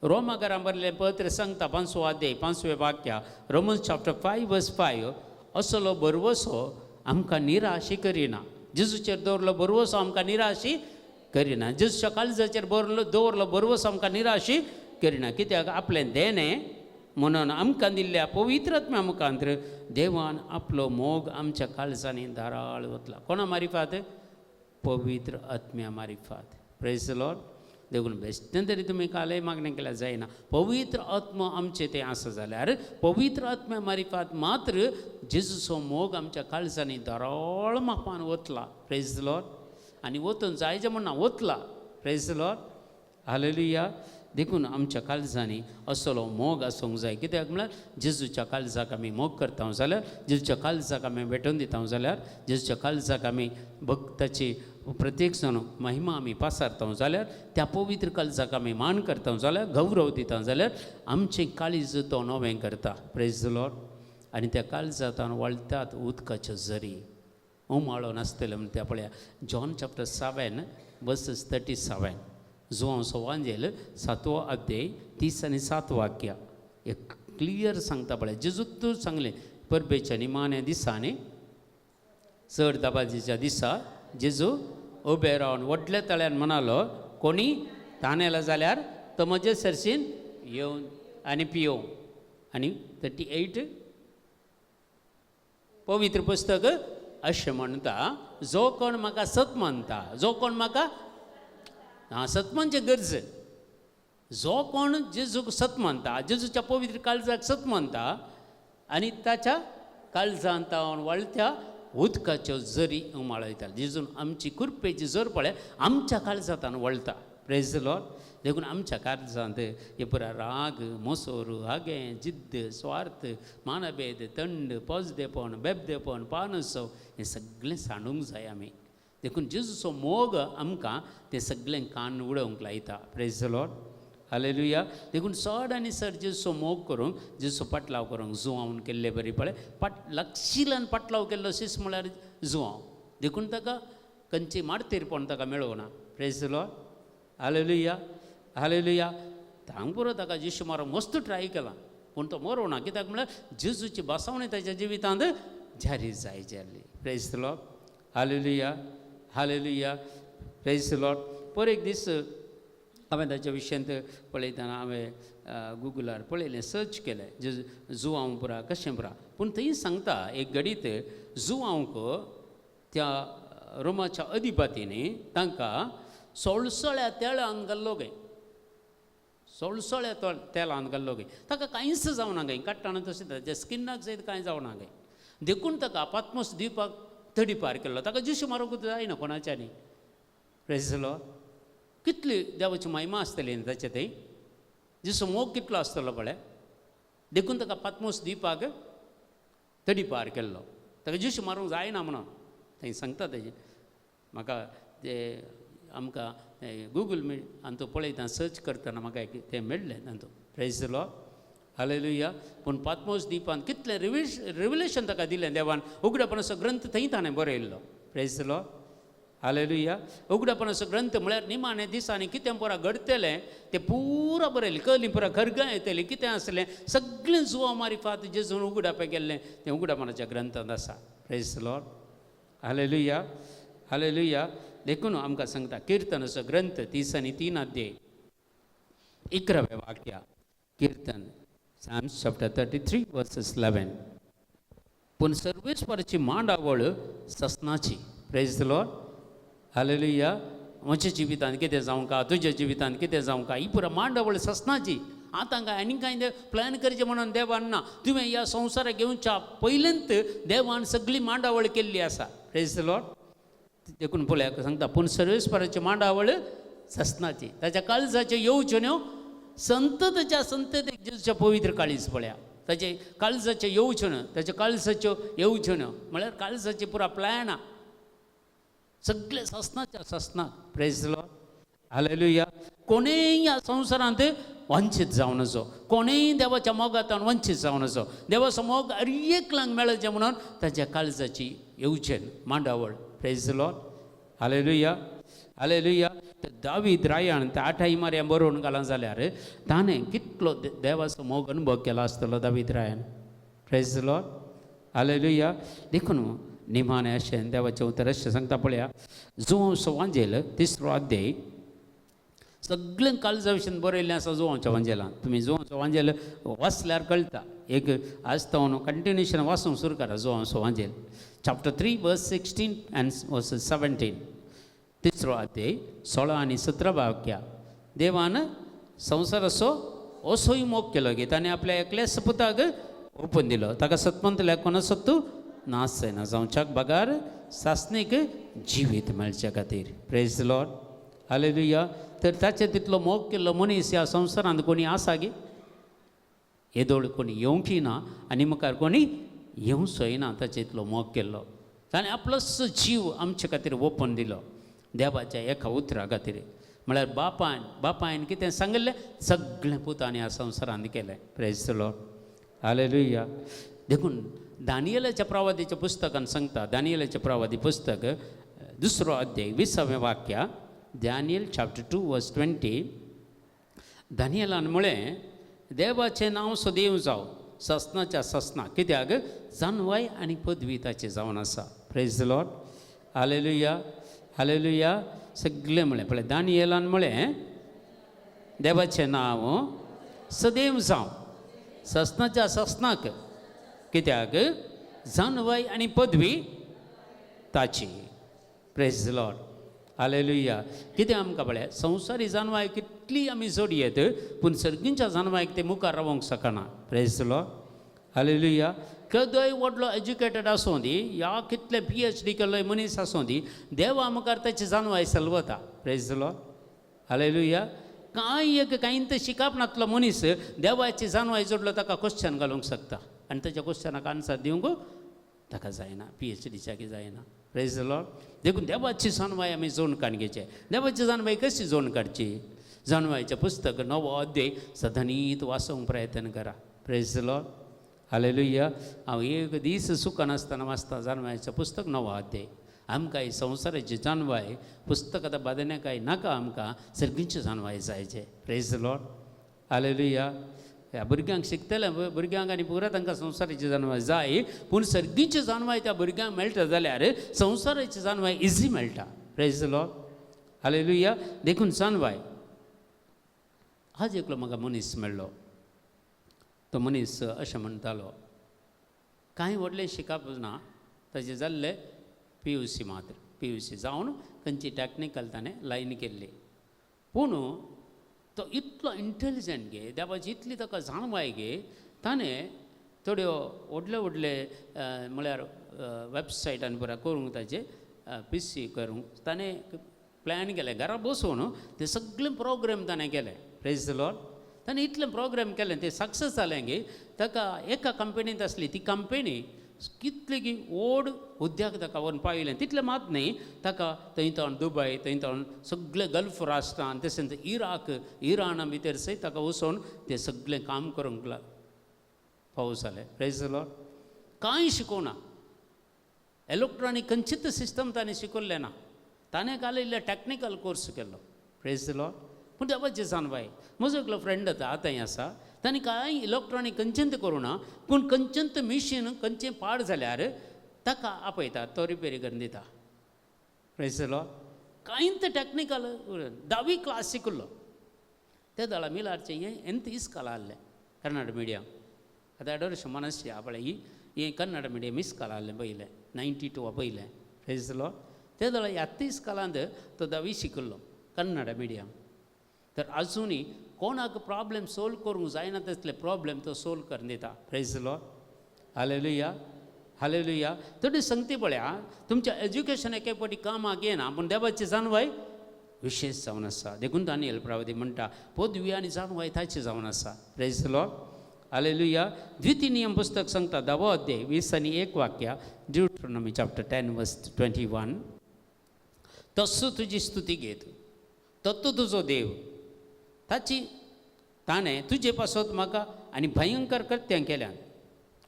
रोमाकरां बरलें पत्र सांगता 5वो अध्याय 5वें वाक्य, रोमन्स चॅप्टर 5 वर्स 5, असलो भरवसो आमकां निराशी करिना. जेजूचेर दवरलो भरवसो आमकां निराशी करिना. जेजूच्या काळजाचेर दवरलो भरवसो आमकां निराशी करिना. कित्याक आपलें देणें म्हणून आमकां दिल्ल्या पवित्र आत्म्या मुखांत्र देवान आपलो मोग आमच्या काळजांनी धाराळ वतला. कोणा मारिफात? पवित्र आत्म्या मारिफात. Praise the Lord. देखून बेश्टें तरी तुमी कालय मागणें केल्यार जायना. पवित्र आत्मा आमचें तें आसा जाल्यार पवित्र आत्म्या मारिफात मात्र जेजूचो मोग आमच्या काळजांनी धाराळ मापान वतला. Praise the Lord. आनी वतून जायचें म्हण ना, वतला. Praise the Lord. Hallelujah. देखून आमच्या काळजांनी असलो मोग आसूंक जाय. कित्याक म्हळ्यार जेजूच्या काळजाक आमी मोग करता जाल्यार, जेजूच्या काळजाक आमी भेटोवन दिता जाल्यार, जेजूच्या काळजाक आमी भक्ताची प्रत्येक जाण महिमा आमी पासारता जाल्यार, त्या पवित्र काळजाक आमी मान करता जाल्यार, गौरव दिता जाल्यार आमचें काळीज तो नवें करता. Praise the Lord. आनी त्या काळजांत वळतात उदकाच्यो झरी, उमाळो नासतलें म्हण त्या पळया जॉन चॅप्टर 7 वर्सस 37, जुवांव सोवांजेल 7वो अध्याय 37 वाक्य एक क्लियर सांगता पळय. जेजू तूं सांगलें परबेच्या निमाण्या दिसांनी चड दबाजीच्या दिसा जेजू उबे रावन व्हडल्या तळ्यान म्हणालो, कोणी तानेला जाल्यार तो म्हजे सरशीन येवन आनी पियोवं. आनी 38 पवित्र पुस्तक अशें म्हणटा, जो कोण म्हाका सत मानता, जो कोण म्हाका सत मानचें गरज, जो कोण जेजूक सत मानता, जेजूच्या पवित्र काळजाक सत मानता आनी ताच्या काळजांत वळत्या उदकाच्यो जरी उमाळयता. जेजून आमची कुरपेची जर पळय आमच्या काळजांत वळटा. Praise the Lord. देखून आमच्या काळजांत हे पुरा राग, मोसोर, हागें, जिद्द, स्वार्थ, मानभेद, तंड, पोजदेपण, बेबदेपण, पानसो हें सगळें सांडूंक जाय आमी. देखून जेजूचो मोग आमकां तें सगळें कान उडोवंक लायता. Praise the Lord. Hallelujah. देखून चड आनी चड जेजूचो मोग करूंक, जेजूचो पाटलाव करूंक जुवावन केल्ले बरी पळय पाट लक्षिलान पाटलाव केल्लो शीस म्हळ्यार जुवांव. देखून ताका खंयची मार्तीरपण ताका मेळोना. Praise the Lord. Hallelujah. Hallelujah. तांग पुरो ताका जेजू मारूंक मस्त ट्राय केला पूण तो मरोना. कित्याक म्हळ्यार जेजूची बसावणी ताच्या जिवितांत जारी जाय जाल्ली. Praise the Lord. Hallelujah. Hallelujah. Praise the Lord. पर एक दीस हांवें ताच्या विशयांत पळयतना हांवें गुगलार पळयलें, सर्च केलें जे जुवांव पुरा कशें पुरा. पूण थंय सांगता एक घडीत जुवांवक त्या रोमाच्या अधिपतींनी तांकां सोळसोळ्या तेळान घाल्लो गे, सोळसोळ्या तेलान घाल्लो गे. ताका कांयच जावना गे, काडटाना तशें ताच्या स्किनाक सयत कांय जावना गे. देखून ताका पातमोस दिवपाक तडीपार केल्लो. ताका जिशू मारूंक जायना कोणाच्यानी. Praise the Lord. कितली देवाची महिमा आसतली न्ही ताचे थंय, जिसो मोग कितलो आसतलो पळय. देखून ताका पातमोस दिवपाक तडीपार केल्लो. ताका जिशू मारूंक जायना म्हणून थंय सांगता तेजें. म्हाका ते आमकां गुगल आनी तो पळयता सर्च करतना म्हाका एक तें मेळ्ळें तातूंत. Praise the Lord. Hallelujah. पूण पातमोस दिवपान कितलें रिविलेशन ताका दिलें देवान. उगडापणाचो ग्रंथ थंय ताणें बरयल्लो. Praise the Lord. Hallelujah. उगडापणाचो ग्रंथ म्हळ्यार निमाणे दिसांनी कितें पुरा घडटलें तें पुरा बरयलें. कली पुरा खरगां येतली कितें आसलें सगळें जुवा मारिफात जेजून उगडापें केल्लें तें उगडापणाच्या ग्रंथांत आसा. Praise the Lord. Hallelujah. Hallelujah. देखून आमकां सांगता किर्तनाचो ग्रंथ 33 अध्याय 11वें वाक्य, किर्तन Psalms chapter 33 verses 11. पूण सर्वेस्पराची मांडावळ ससनाची. Praise the Lord. Hallelujah. म्हज्या जिवितांत कितें जावंक का, तुज्या जिवितांत कितें जावंक का, ही पुरा मांडावळ ससनाची. आतां काय आनी कांय प्लॅन करचें म्हणून देवान ना. तुवें ह्या संवसाराक घेवच्या पयलेंत देवान सगळी मांडावळ केल्ली आसा. Praise the Lord. देखून पळया सांगता पूण सर्वेस्पराची मांडावळ ससनाची. ताच्या काळजाच्यो येवच्यो न्ह्यो संततेच्या संततेक जेजूच्या पवित्र काळीज पळया, ताचे काळजाच्यो येवच्यो, ताच्या काळजाच्यो येवच्यो म्हळ्यार काळजाची पुरा प्लॅन सगळे ससनाच्या ससनाक. Praise Lord, hallelujah. कोणेय ह्या संवसारांत वंचीत जावं नजो, कोणेय देवाच्या मोगांत वंचीत जावं नजो, देवाचो मोग हर एकल्यांक मेळचें म्हणून ताच्या काळजाची येवचें मांडावळ. प्रेज लॉर्ड, हालेलुया, हालेलुया. दावीद रायान त्या आठाई मार्या बरोवन घाला जाल्यार ताणें कितलो देवाचो मोग अनुभव केला आसतलो दावीद रायान. Praise Lord, hallelujah. देखून निमाणें अशें देवाचें उतर अशें सांगता पळया, जुवांवचो वांजेल तिसरो अध्याय, सगळें काळजा विशीं बरयल्लें आसा जुवांवच्या वांजेलान. तुमी जुवांवचो वांजेल वाचल्यार कळटा, एक आज तो कंटिन्युएशन वाचूंक सुरू करा. जुवांवचो वांजेल chapter 3 verse 16 and verse 17, तिसरो अध्याय 16 आनी 17 वाक्या. देवान संवसाराचो असोय मोग केलो की ताणें आपल्या एकल्याच पुताक ओपून दिलो, ताका सतमंतल्या कोणा सत्तू नाश जायना जावच्याक बगार सासणीक जिवीत मेळच्या खातीर. Praise Lord, hallelujah. तर ताचे तितलो मोग केल्लो मनीस ह्या संवसारांत कोणी आसा गी? येदोळ कोणी येवंकी ना आनी मुखार कोणी येवचोय ना. ताचे इतलो मोग केल्लो, ताणें आपलोच जीव आमचे खातीर ओपून दिलो देवाच्या एका उतरा खातीर. म्हळ्यार बापायन कितें सांगिल्लें सगळें पुतांनी ह्या संवसारांत केलें. Praise Lord, hallelujah. देखून दानियलाच्या प्रवादीच्या पुस्तकान सांगता, दानियलाच्या प्रवादी पुस्तक दुसरो अध्याय 20वें वाक्य, दानियल चॅप्टर 2 वर्स 20. दानियलान म्हळें, देवाचें नांव सदैव जावं ससनाच्या ससना, कित्याक जानवाय आनी पदवी ताची जावन आसा. प्रेज लॉर्ड, हालेलुया, हालेलुया. सगळें म्हळें पळय, दानियलान म्हळें देवाचें नांव सदैव जावं ससनाच्या ससनाक, कित्याक जानवाय आनी पदवी ताची. प्रेज लॉर्ड, हालेलुया. कितें आमकां पळय, संवसारी जानवाय कितली आमी जोडयेत पूण सर्गींच्या जानवायक ते मुखार रावंक शकना. Praise Lord, hallelujah. केदोय व्हडलो एज्युकेटेड आसूं दी या कितले PhD केल्लो मनीस आसूं दी, देवा मुखार ताची जानवाय सलवता. Praise Lord, hallelujah. कांय एक कांयच शिकप नातलो मनीस देवाची जानवाय जोडलो ताका क्वेश्चन घालूंक शकता आनी ताच्या क्वेश्चनाक आन्सर दिवंक ताका जायना, PhDच्याकी जायना. Praise Lord. देखून देवाची जानवाय आमी जोड काडून घेवचें. देवाची जानवाय कशी जोड काडची? जानवायचें पुस्तक 9वो अध्याय सदांनीत वाचूंक प्रयत्न करा. Praise Lord, hallelujah. हांव एक दीस चुकनासतना वाचता जानवायचें पुस्तक 9वो अध्याय. आमकां ही संवसाराची जानवाय पुस्तक आतां बादन्या काय नाका, आमकां सर्गींची जानवाय जायचे. Praise Lord, hallelujah. ह्या भुरग्यांक शिकतले भुरग्यांक आनी पुरा तांकां संवसाराची जानवाय जाय, पूण सर्गींची जानवाय त्या भुरग्यांक मेळटा जाल्यार संवसाराची जानवाय इजी मेळटा. Praise Lord, hallelujah. देखून जानवाय आज एकलो म्हाका मनीस मेळ्ळो, तो मनीस अशें म्हणटालो, कांय व्हडलें शिकप ना, ताजें जाल्लें PUC मात्र, PUC जावन खंयची टॅक्निकल ताणें लायन केल्ली, पूण तो इतलो इंटेलिजंट गे, देवाची इतली ताका जाणवाय गे, ताणें थोड्यो व्हडले व्हडले म्हळ्यार वेबसायट आनी पुरा करूंक ताजे PC करूंक ताणें प्लॅन केलें, घरा बसून ते सगळे प्रोग्राम ताणें केले. प्रेज लॉर्ड. ताणें इतलें प्रोग्राम केलें तें सक्सेस जालें गे, ताका एका कंपनींत आसली ती कंपनी कितली की व्हड उद्याक ताका व्हरून पावयलें. तितलें मात न्ही, ताका थंय तावन दुबय, थंय तावन सगळे गल्फ राष्ट्रां, तशेंच इराक, इराणा भितर सयत ताका वचून तें सगळें काम करूंक फावो जालें. Praise Lord. कांय शिकोवना, इलेक्ट्रॉनीक खंयचीच सिस्टम ताणें शिकयल्लें ना, ताणें घालयल्ले टॅक्निकल कोर्स केल्लो. Praise Lord. पूण देवाची जानवाय, म्हजो एकलो फ्रेंड आतां आतांय आसा, ताणें कांय इलेक्ट्रॉनीक खंयचेंच करूं ना, पूण खंयचेंच मिशीन खंयचें पाड जाल्यार ताका आपयता, तो रिपेरी करून दिता. प्रेज लॉर्ड. कांयच टॅक्निकल, 10वी क्लास शिकलो ते दळा मिलारचें हें एन्थ इस्कॉल आहलें कन्नड मिडियम. आतां एडोर्श मनस्य पळय ही हें कन्नड मिडियम इस्कॉल आहलें पयलें 92 पयलें. प्रेज लॉर्ड. ते दळा ह्याच इस्कॉलांत तो 10वी शिकलो कन्नड मिडियम. तर आजुनूय कोणाक प्रॉब्लेम सोल्व करूंक जायना तसले प्रॉब्लेम तो सोल्व करून दिता. Praise Lord, hallelujah, hallelujah. थोडी संगती पळया, तुमच्या एज्युकेशन एके फावटी कामाक येना, पूण देवाची जानवाय विशेश जावन आसा. देखून दानियल प्रवादी म्हणटा पदवी आनी जाणवाय ताची जावन आसा. Praise the Lord, hallelujah. द्वितीय नियम पुस्तक सांगता 10वो अध्याय 20 आनी 1 वाक्य, ड्युट्रोनॉमी चॅप्टर 10 वर्स 21, तस्सो तुजी स्तुती घेत तत्तो तुजो देव ताची ताणें तुजे पासत म्हाका आनी भयंकर कृत्यां केल्यात,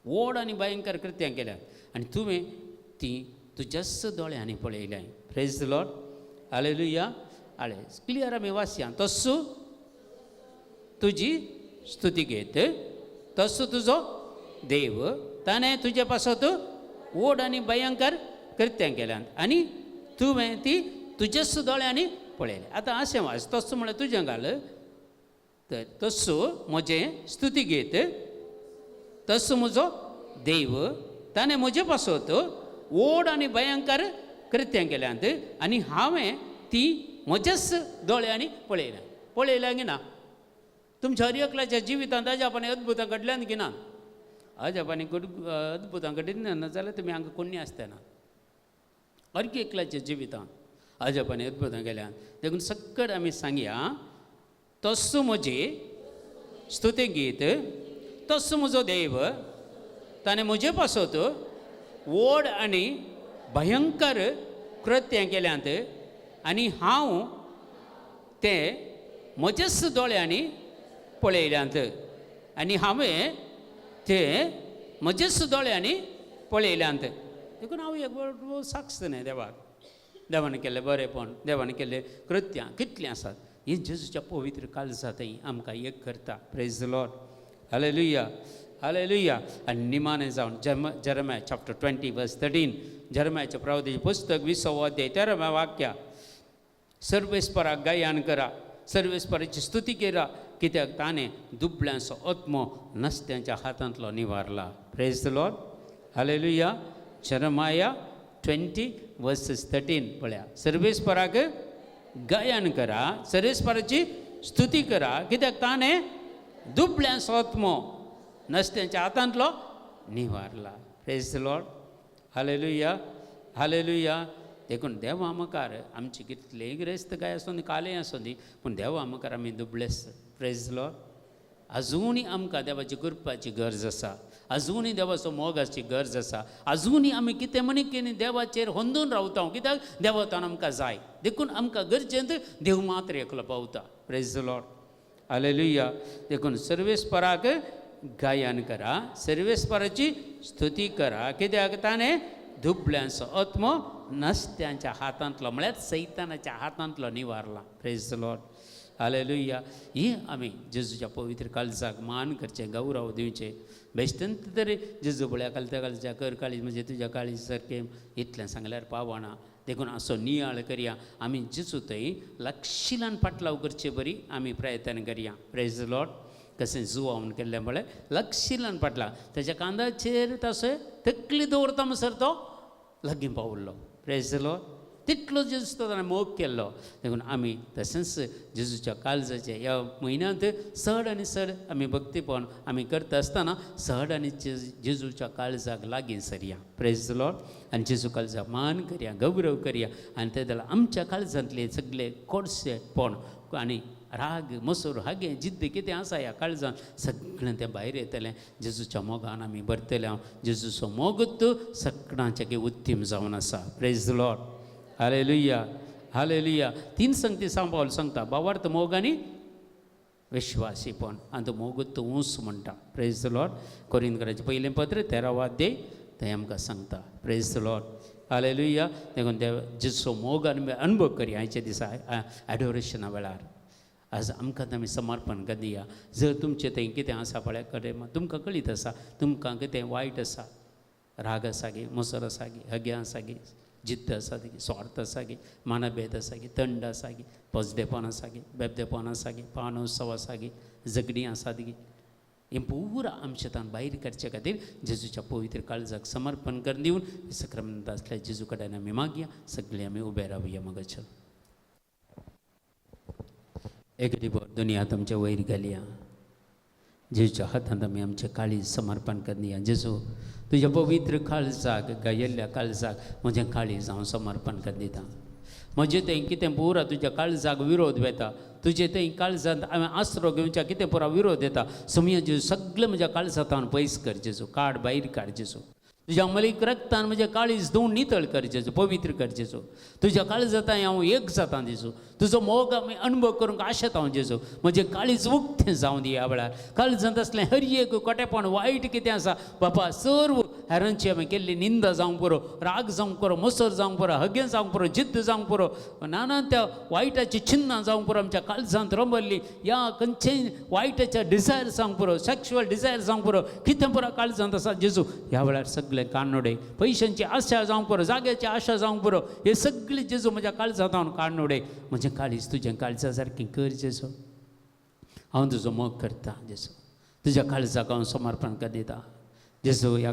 व्हड आनी भयंकर कृत्यां केल्यात आनी तुवें ती तुज्याच दोळ्यांनी पळयल्याय. प्रेज the Lord, hallelujah. आले क्लियर आमी वाचया. तस्सो तुजी स्तुती घेत तस्सो तुजो देव ताणें तुजे पासत व्हड आनी भयंकर कृत्यां केल्यात आनी तुवें ती तुज्याच दोळ्यांनी पळयली. आतां अशें वाच, तस्सो म्हळ्यार तुजें घाल, तर तस्सो म्हजें स्तुती घेत तस्सो म्हजो देव ताणें म्हजे पासत व्हड आनी भयंकर कृत्यां केल्यांत आनी हांवें ती म्हज्याच दोळ्यांनी पळयल्या. पळयल्या की ना? तुमच्या हर एकल्याच्या जिवितांत अजापांनी अद्भुतां घडल्यान की ना? अजापांनी अद्भुतां घडिल्ली ना जाल्यार तुमी हांगा कोणी आसतना. हर एकल्याच्या जिवितांत अजापांनी अद्भुतां केल्यान. देखून सक्कड आमी सांगया, तस्सो म्हजी स्तुती गीत तस्सो म्हजो देव ताणें म्हजे पासत व्हड आनी भयंकर कृत्यां केल्यांत आनी हांव ते म्हज्याच दोळ्यांनी पळयल्यांत आनी हांवें ते म्हज्याच दोळ्यांनी पळयल्यांत. देखून हांव एक साक्ष न्हय देवाक, देवान केल्लें बरेंपण, देवान केल्लें कृत्यां कितलीं आसात ही जेजूच्या पवित्र काळजांतय आमकां एक करता. Praise the Lord, hallelujah, hallelujah. आनी निमाणें जावन जेरमाया चॅप्टर 20 वर्स 13, जेरमायाच्या प्रवादाचें पुस्तक 20वो अध्याय 13व्या वाक्या, सर्वेस्पराक गायन करा, सर्वेस्पराची स्तुती करा, कित्याक ताणें दुबळ्यांचो आत्मो नसत्यांच्या हातांतलो निवारला. Praise the Lord, hallelujah. Jeremiah 20 verses 13 पळया, सर्वेस्पराक गायन करा, सर्वेस्पराची स्तुती करा, कित्याक ताणें दुबळ्यांचो आत्मो नसत्यांच्या हातांतलो निवारला. Praise the Lord, hallelujah, hallelujah. देखून देवा मुखार आमची कितलें गिरेस्त काय आसूं दी, कालें आसूं दी, पूण देवा मुखार आमी दुबळेच. Praise the Lord. अजूनय आमकां देवाची कृपाची गरज आसा, अजूनय देवाचो मोगाची गरज आसा, अजूनय आमी कितें म्हणी कितें देवाचेर होंदून रावता, कित्याक देवतान आमकां जाय. देखून आमकां गरजेंत देव मात्र एकलो पावता. प्रेज the Lord, hallelujah. देखून सर्वेस्पराक गायन करा, सर्वेस्पराची स्तुती करा, कित्याक ताणें दुबळ्यांचो आत्मो नसत्यांच्या हातांतलो म्हळ्यार सैतानाच्या हातांतलो निवारला. प्रेज the Lord, hallelujah. ही आमी जेजूच्या पवित्र काळजाक मान करचें, गौरव दिवचें. बेश्टंत तरी जेजू पळया कालत्या काळजा कर काळीज म्हणजे तुज्या काळीज सारकें इतलें सांगल्यार पावना. देखून असो नियाळ करया आमी जेजू थंय लक्षिलान पाटलाव करचे बरी आमी प्रयत्न करया. Praise the Lord. कशें जुवावन केल्लें म्हळ्यार लक्षिलान पाटला तेज्या कांदाचेर तशें तकली दवरता म्हणसर तो लागीं पावल्लो. Praise the Lord. तितलो जेजू तो ताणें मोग केल्लो. देखून आमी तशेंच जेजूच्या काळजाचें ह्या म्हयन्यांत चड आनी चड आमी भक्तीपण आमी करता आसतना चड आनी जेजूच्या काळजाक लागीं सरया. Praise the Lord. आनी जेजू काळजाक मान करया, गौरव करया आनी ते जाल्यार आमच्या काळजांतले सगळे कोडशेपण आनी राग, मसूर, हागें, जिद्द कितें आसा ह्या काळजांत सगळें तें भायर येतलें. जेजूच्या मोगान आमी भरतले. हांव जेजूचो मोगूच सगळ्यांच्या उत्तीम जावन आसा. Praise the Lord, hallelujah, hallelujah. तीन संगती सांबाळ सांगता, भावार्थ, मोग आनी विश्वासीपण. आनी तो मोगूच तो ऊंच म्हणटा. Praise the Lord. कोरिंदकराचें पयलें पत्र 13वो अध्याय थंय आमकां सांगता. Praise the Lord, hallelujah. देखून देव जेजूचो मोग आनी अनुभव करया आयच्या दिसा एडोरेशना वेळार. आज आमकां आमी समर्पण करया. जर तुमचें थंय कितें आसा पळय कडेन तुमकां कळीत आसा, तुमकां कितें वायट आसा, राग आसा गे, मोसर आसा गे, हगे आसा गे, जिद्द आसा गे, स्वार्थ आसा गे, मानभेद आसा गे, थंड आसा गे, पजदेपण आसा गे, बेबदेपण आसा गे, पानोत्सव आसा गे, झगडीं आसात गे, हें पुरा आमच्या तान भायर काडचे खातीर जेजूच्या पवित्र काळजाक समर्पण करून दिवन सक्रमंत आसल्या जेजू कडेन आमी मागया. सगळीं आमी उबे रावया. मगच एक दिवस दुनिया आमच्या वयर घालया. जेजूच्या हातांत आमी आमचें काळीज समर्पण करया. जेजू तुज्या पवित्र काळजाक गायिल्ल्या काळजाक म्हजें काळीज हांव समर्पण कर दिता. म्हजें थंय कितें पुरा तुज्या काळजाक विरोध वेता, तुजे थंय काळजांत हांवें आसरो घेवच्या कितें पुरा विरोध येता सोमया जेजू, सगळें म्हज्या काळजांत पयस कर जेजू, काड भायर काड जेजू. तुज्या मलीक रक्तान म्हजें काळीज धुवन नितळ कर जेजू, पवित्र कर जेजू. तुज्या काळजांत हांव एक जाता जेजू, तुजो मोग आमी अणभव करूंक आशेता हांव जेजू. म्हजें काळीज उक्तें जावं दी ह्या वेळार. काळजांत आसलें हर एक कोटेपण वायट कितें आसा बापा, सर्व हेरांची हांवें केल्ली निंदा जावंक पुरो, राग जावंक पुरो, मसर जावंक पुरो, हगें जावंक पुरो, जिद्द जावंक पुरो, नाना त्या वायटाची चिन्नां जावंक पुरो आमच्या काळजांत रंबल्ली, ह्या खंयचेय वायटाच्या डिजायर जावंक पुरो, सॅक्शुअल डिजायर जावंक पुरो, कितें पुरो काळजांत आसा जेजू ह्या वेळार सगळें काडून, पयशांची आशा जावंक पुरो, जाग्याची आशा जावंक पुरो, हे सगळें जेजू म्हज्या काळजांत हांव काडून. म्हजें काळीज तुजें काळजा सारकें कर जेजू. हांव तुजो मोग करता जेजू, तुज्या काळजाक हांव समर्पण कर दिता जेजू. ह्या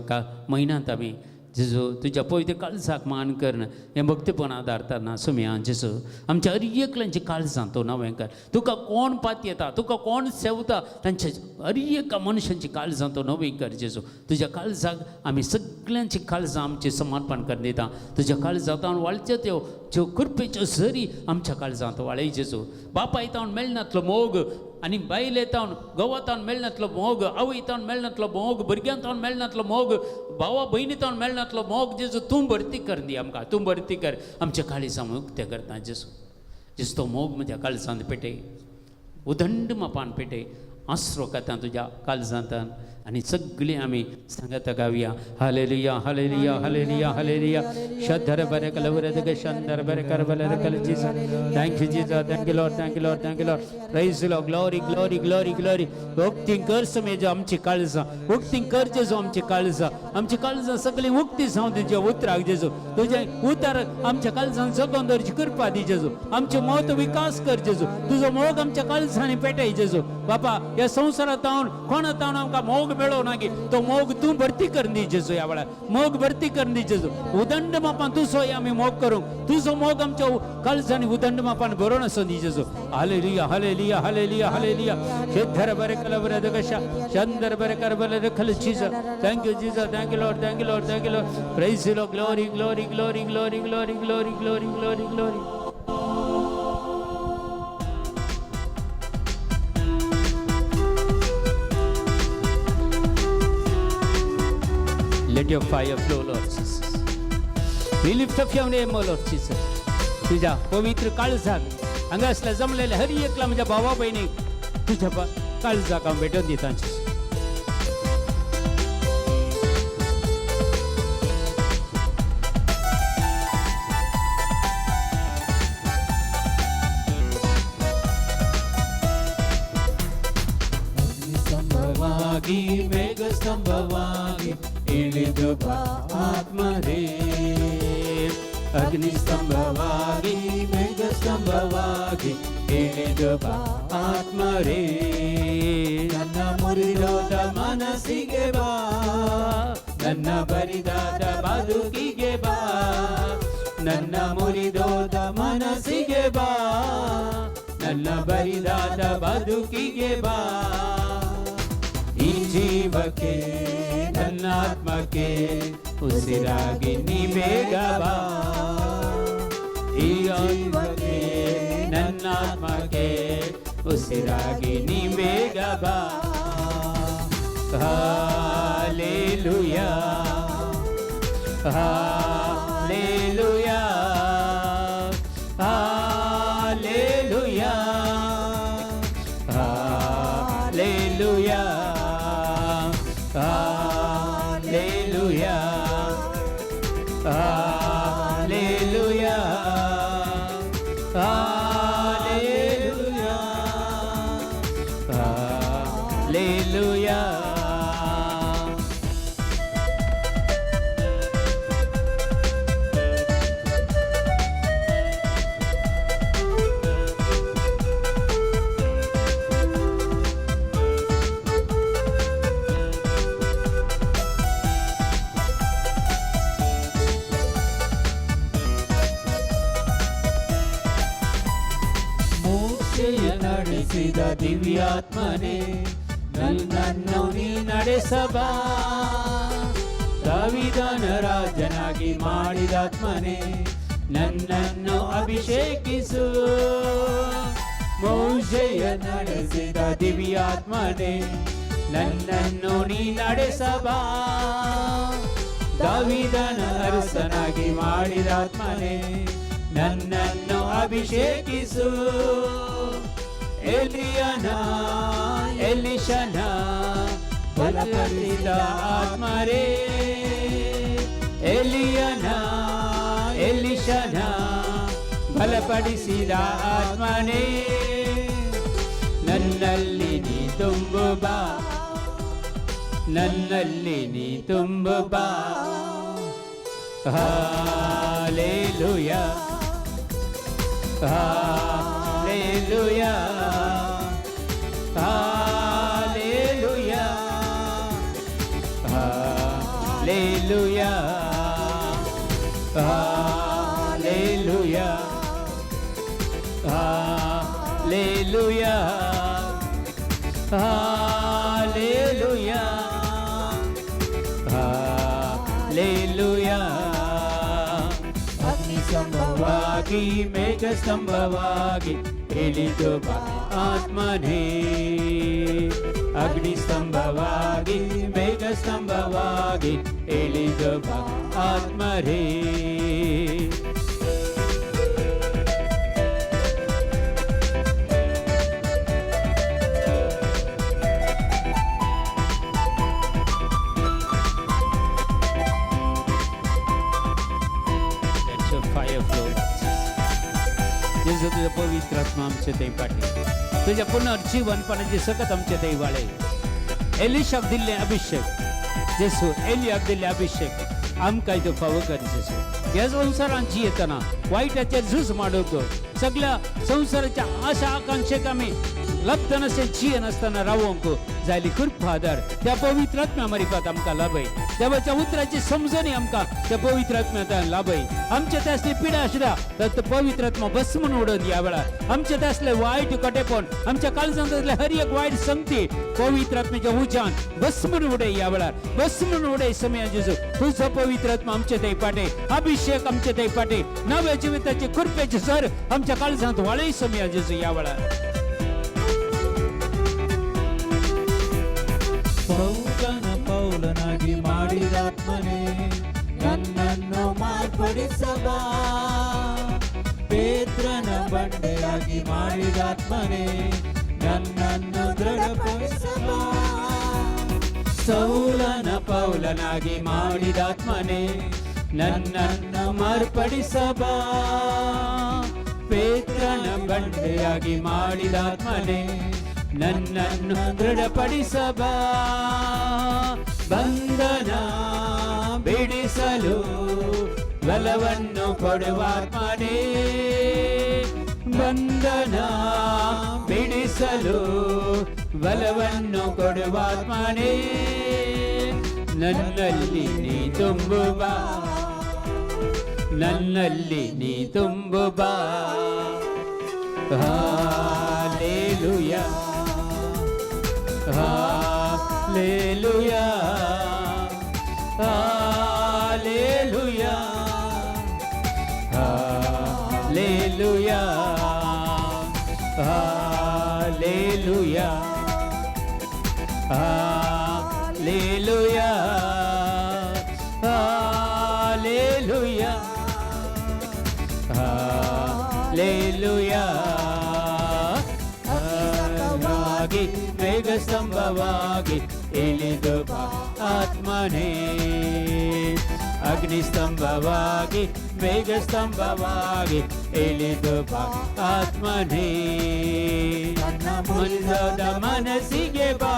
म्हयन्यांत आमी जेजू तुज्या पवित्र काळजाक मान करून हें भक्तीपण आदारतना सुमया जेजू, आमच्या हर एकल्यांची काळजां तूं नवें कर. तुका कोण पातयेता, तुका कोण सेवता, तांच्या हर एका मनशांची काळजां तूं नवी कर जेजू. तुज्या काळजाक आमी सगल्यांची काळजां आमची समर्पण करून दिता. तुज्या काळजांत वाळच्यो त्यो ज्यो कृपेच्यो झरी आमच्या काळजांत वाळय जेजू. बापाय तावन मेळनातलो मोग आनी बायले तावन घोवा तावन मेळनातलो मोग, आवय तावन मेळनातलो मोग, भुरग्यां तावन मेळनातलो मोग, भावा भयणी तावन मेळनातलो मोग जेजू तूं भरती कर दी आमकां, तूं भरती कर. आमच्या काळजां उक्तें करता जेजू. जेजू तो मोग म्हज्या काळजांत पेटय, उदंड मापान पेटय, आसरो करता तुज्या काळजांतान. आनी सगळीं आमी सांगाता गावया hallelujah hallelujah hallelujah hallelujah. शधर बरे कलवर दग शंदर बरे कर बरे कल Jesus. Thank you Jesus, thank you Lord, thank you Lord, thank you Lord. Praise Lord, glory glory glory glory. उक्ती कर समेज आमची काळजां, उक्ती कर जेजू आमची काळजां, आमची काळजां सगळीं उक्ती जावं तुज्या उतराक जेजू. तुजें उतर आमच्या काळजान जगोवन दवरची कृपा दी जेजू. आमचे मोत विकास कर जेजू, तुजो मोग आमच्या काळजांनी पेटय जेजू. बापा ह्या संवसारांत तावन कोणा तावन आमकां मोग मेळो ना की तो मोग तूं भरती करून दी जेजू. ह्या वेळार मोग भरती करून दी जेजू. उदंड मापान तुजो आमी मोग करूंक, तुजो मोग आमच्या काळजांनी उदंड मापान भरोन आसूं दी जेजू. Hallelujah hallelujah hallelujah hallelujah. शेधर बरे कलबर दगशा चंदर बरे कर बरे रखल Jesus. Thank you Jesus, thank you Lord, thank you Lord, thank you Lord. Praise you Lord, glory glory glory glory glory glory glory glory glory. Let your fire flow, Lord Jesus. We lift up your name, O Lord Jesus. तुझ्या पवित्र काळजाक हांगा असल्या जमलेल्या हर एकला म्हज्या भावा भयणीक तुझ्या काळजाक हांव भेटोवन दिता. ಸ್ತಂಭವಾಗಿ ಮೇಘ ಸ್ತಂಭವಾಗಿ ಇಳಿದು ಬಾ ಆತ್ಮರೇ, ಅಗ್ನಿ ಸ್ತಂಭವಾಗಿ ಮೇಘ ಸ್ತಂಭವಾಗಿ ಇಳಿದು ಬಾ ಆತ್ಮರೇ. ನನ್ನ ಮುರಿದೋದ ಮನಸ್ಸಿಗೆ ಬಾ, ನನ್ನ ಬರಿದಾದ ಬದುಕಿಗೆ ಬಾ, ನನ್ನ ಮುರಿದೋದ ಮನಸ್ಸಿಗೆ ಬಾ, ನನ್ನ ಬರಿದಾದ ಬದುಕಿಗೆ ಬಾ. ಈ ಜೀವಕ್ಕೆ ನನ್ನಾತ್ಮಕ್ಕೆ ಉಸಿರಾಗಿ ನೀ ಬೇಗ ಬಾ, ಈ ಜೀವಕ್ಕೆ ನನ್ನಾತ್ಮಕ್ಕೆ ಉಸಿರಾಗಿ ನೀ ಬೇಗ ಬಾ. Hallelujah hallelujah hallelujah hallelujah hallelujah hallelujah hallelujah hallelujah. ಮೋಶೆಯ ನಡೆಸಿದ ದಿವ್ಯಾತ್ಮನೇ ನನ್ನನ್ನು ನೀ ನಡೆಸಬಾ, ದಾವಿದನ ರಾಜನಾಗಿ ಮಾಡಿದಾತ್ಮನೇ ನನ್ನನ್ನು ಅಭಿಷೇಕಿಸು. ಮೋಶೆಯ ನಡೆಸಿದ ದಿವ್ಯಾತ್ಮನೇ, ನನ್ನನ್ನು ನೀ ನಡೆಸಬಾ. ದಾವಿದನ ಅರಸನಾಗಿ ಮಾಡಿದಾತ್ಮನೇ, ನನ್ನನ್ನು ಅಭಿಷೇಕಿಸು. ಎಲಿಯನ, ಎಲಿಷನ ಬಲಪಡಿಸಿದ ಆತ್ಮರೇ, ಎಲಿಯನ, ಎಲಿಷನ ಬಲಪಡಿಸಿದ ಆತ್ಮನೇ, ನನ್ನಲ್ಲಿ ನೀ ತುಂಬು ಬಾ, ನನ್ನಲ್ಲಿ ನೀ ತುಂಬು ಬಾ. ಹಾಲೇಲುಯ, ಹಾಲೇಲುಯ, ಹಾಲೇಲುಯ, ಹಾಲೇಲುಯ, ಹಾಲೇಲುಯ, ಹಾಲೇಲುಯ, ಹಾಲೇಲುಯ, ಹಾಲೇಲುಯ. ಅಗ್ನಿಸ್ತಂಭವಾಗಿ, ಮೇಘಸ್ತಂಭವಾಗಿ ಇಳಿದು ಬಾ ಆತ್ಮನೇ. ಅಗ್ನಿಸ್ತಂಭವಾಗಿ, ಮೇಘಸ್ತಂಭವಾಗಿ ಇಳಿದು ಬಾ ಆತ್ಮರೇ. Let your fire flow, Lord Jesus. जेजू, तुझं पवित्र आत्मा आमचे थंय पाठी, तुझ्या पुनर्जीवनपणाची सकत आमचे थंय वाळे. एलिशाक दिल्ले अभिषेक जेसू, एलियाक दिल्ले अभिषेक आमकां तो फावो कर जेसू. ह्या संवसारांत जियेतना वायटाचेर झूज मांडूंक, सगळ्या संवसाराच्या आशा आकांक्षेक आमी लब्धनाशें जियेनासतना रावोंक जायली कृपा आदार त्या पवित्र आत्म्या मारिफात आमकां लाभय. देवाच्या उतराची समजणी आमकां त्या पवित्र आत्म्या लाभय. आमच्या ते असली पिडा आसल्या तर तो पवित्र आत्मा भस्म उडोवन ह्या वेळार आमच्या ते असले वायट कटेपण, आमच्या काळजांत असले हर एक वायट संगती पवित्र आत्म्याच्या उज्यान भस्म उडय. ह्या वेळार भस्म उडय समय जेजू. तुझो पवित्र आत्मा आमचे थंय पाटे, अभिषेक आमचे थंय पाटे, नव्या जिविताचे कृपेचे सर आमच्या काळजांत वाळय समय जेजू ह्या वेळार. ಪೌಲನ ಪೌಲನಾಗಿ ಮಾಡಿದಾತ್ಮನೇ, ನನ್ನನ್ನು ಮಾರ್ಪಡಿಸಬಾ. ಪೇತ್ರನ ಬಂಡೆಯಾಗಿ ಮಾಡಿದಾತ್ಮನೇ, ನನ್ನನ್ನು ದೃಢಪಡಿಸಬಾ. ಸೌಲನ ಪೌಲನಾಗಿ ಮಾಡಿದಾತ್ಮನೇ, ನನ್ನನ್ನು ಮಾರ್ಪಡಿಸಬಾ. ಪೇತ್ರನ ಬಂಡೆಯಾಗಿ ಮಾಡಿದಾತ್ಮನೇ, ನನ್ನನ್ನು ದೃಢಪಡಿಸಬಾ. ಬಂಧನ ಬಿಡಿಸಲು ಬಲವನ್ನು ಕೊಡುವಾತ್ಮನೇ, ಬಂಧನ ಬಿಡಿಸಲು ಬಲವನ್ನು ಕೊಡುವಾತ್ಮನೇ, ನನ್ನಲ್ಲಿ ನೀ ತುಂಬು ಬಾ, ನನ್ನಲ್ಲಿ ನೀ ತುಂಬು ಬಾ. ಹಾಲೇಲುಯ, ಹಾಲೇಲುಯ, ಹಾಲೇಲುಯ, ಹಾಲೇಲುಯ, ಹಾಲೇಲುಯ, ಹಾಲೇಲುಯ, ಹಾಲೇಲುಯ, ಹಾಲೇಲುಯ. ವಾಗಿ, ಮೇಘಸ್ತಂಭವಾಗಿ ಇಳಿದು ಬಾ ಆತ್ಮನೇ. ಅಗ್ನಿಸ್ತಂಭವಾಗಿ, ಮೇಘಸ್ತಂಭವಾಗಿ ಇಳಿದು ಬಾ ಆತ್ಮನೇ. ನನ್ನ ಮುರಿದಾದ ಮನಸ್ಸಿಗೆ ಬಾ,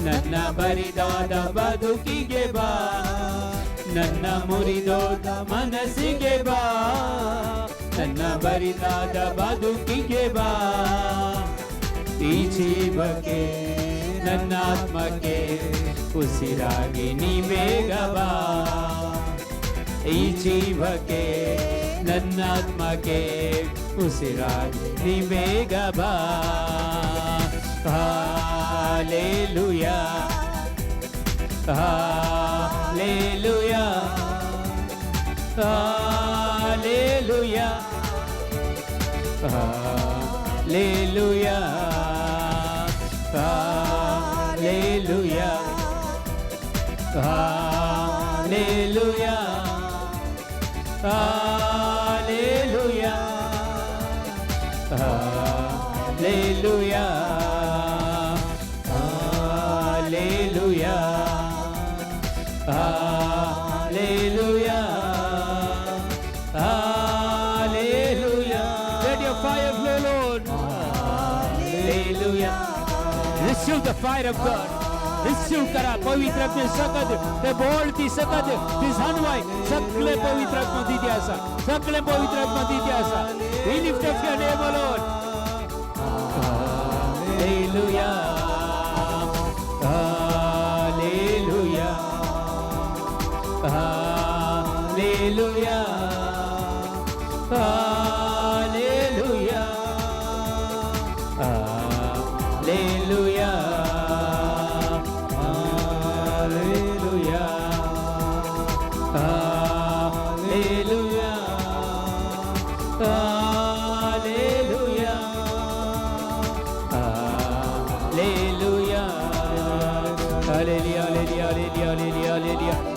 ನನ್ನ ಬರಿದಾದ ಬದುಕಿಗೆ ಬಾ. ನನ್ನ ಮುರಿದೋದ ಮನಸ್ಸಿಗೆ ಬಾ, ನನ್ನ ಬರಿದಾದ ಬದುಕಿಗೆ ಬಾ. ಈ ಜೀವಕ್ಕೆ, ನನ್ನ ಆತ್ಮಕ್ಕೆ ಉಸಿರಾಗಿ ನೀ ಬೇಗ ಬಾ. ಈ ಜೀವಕ್ಕೆ, ನನ್ನ ಆತ್ಮಕ್ಕೆ ಉಸಿರಾಗಿ ನೀ ಬೇಗ ಬಾ. ಹಾಲೇಲುಯ, ಹಾಲೇಲುಯ, ಹಾಲೇಲುಯ. Hallelujah. Hallelujah. Hallelujah. Hallelujah. Hallelujah. Hallelujah. Hallelujah. Hallelujah. Hallelujah. Let your fire flow, Lord. Hallelujah. Receive the fire of God. Receive करा पवित्र आत्मे सकत ते बोल ती सकत ती जाणवाय सगळे पवित्र आत्मा दिती आसा, सगळे पवित्र आत्मा दिती आसा. We lift up your name, O Lord. Hallelujah. Hallelujah. Hallelujah. Hallelujah. Hallelujah. Hallelujah. Hallelujah. Hallelujah. Hallelujah. Hallelujah. Hallelujah. Hallelujah. Hallelujah.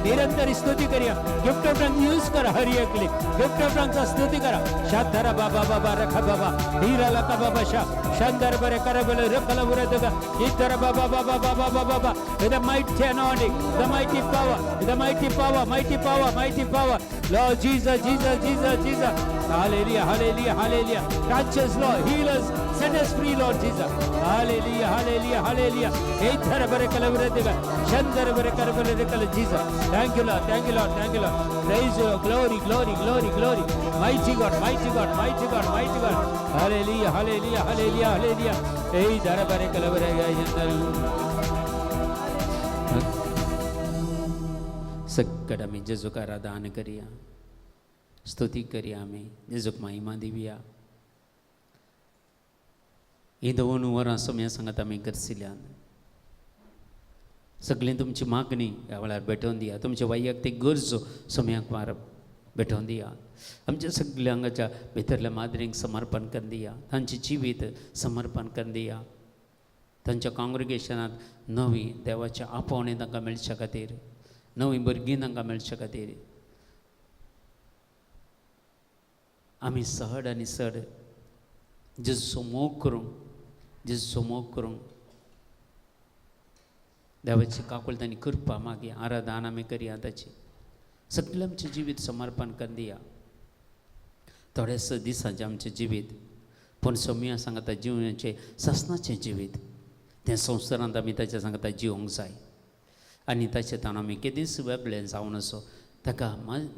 निरंतर स्तुती करूया. गिफ्ट ऑफ टंग यूज करा. हर एकली गिफ्ट ऑफ टंगचा स्तुती करा. शांतरा बाबा बाबा रखा बाबा हिरा लका बाबा शा शंकर बरे करबल रखला बुरे दगा इतर बाबा बाबा बाबा बाबा बाबा. The mighty anointing, the mighty power, the mighty power, mighty power, mighty power. Lord Jesus, Jesus, Jesus, Jesus. Hallelujah, hallelujah, hallelujah. Touch us, Lord, heal us, set us free, Lord Jesus. Hallelujah, hallelujah, hallelujah. Either bare kalabure dega, shandar bare karabale dekala Jesus. Thank you, Lord, thank you, Lord, thank you, Lord. Praise you, glory, glory, glory, glory. Mighty God, mighty God, mighty God, mighty God. Hallelujah, hallelujah, hallelujah, hallelujah. Either bare kalabure dega. सगळं आमी जेजूक आराधना करया, स्तुती करया, आमी जेजूक महिमा दिवया. ही दोन वरां सोम्या सांगात आमी करसिल्यान सगळीं तुमची मागणी ह्या वेळार भेटोवन दिया. तुमचे वैयक्तीक गरजो सोम्याक वार भेटोवन दिया. आमच्या सगल्या हांगाच्या भितरल्या माद्रींक समर्पण करून दिया. तांचें जिवीत समर्पण करून दिया. तांच्या काँग्रिगेशनांत नवी देवाचें आपोवणें तांकां मेळच्या खातीर, नवी भुरगीं तांकां मेळच्या खातीर आमी चड आनी चड जेजूचो मोग करूंक, जेजूचो मोग करूंक देवाची काकुळट आनी कृपा मागीर आराधना आमी करया. ताची सगळें आमचें जिवीत समर्पण करून दिया. थोड्याच दिसांचें आमचें जिवीत पूण सोम्या सांगता जिवनाचें सासणाचें जिवीत तें संवसारांत आमी ताच्या सांगता जिवंक जाय आनी ताचे ताण आमी केदींच वेबलें जावन असो ताका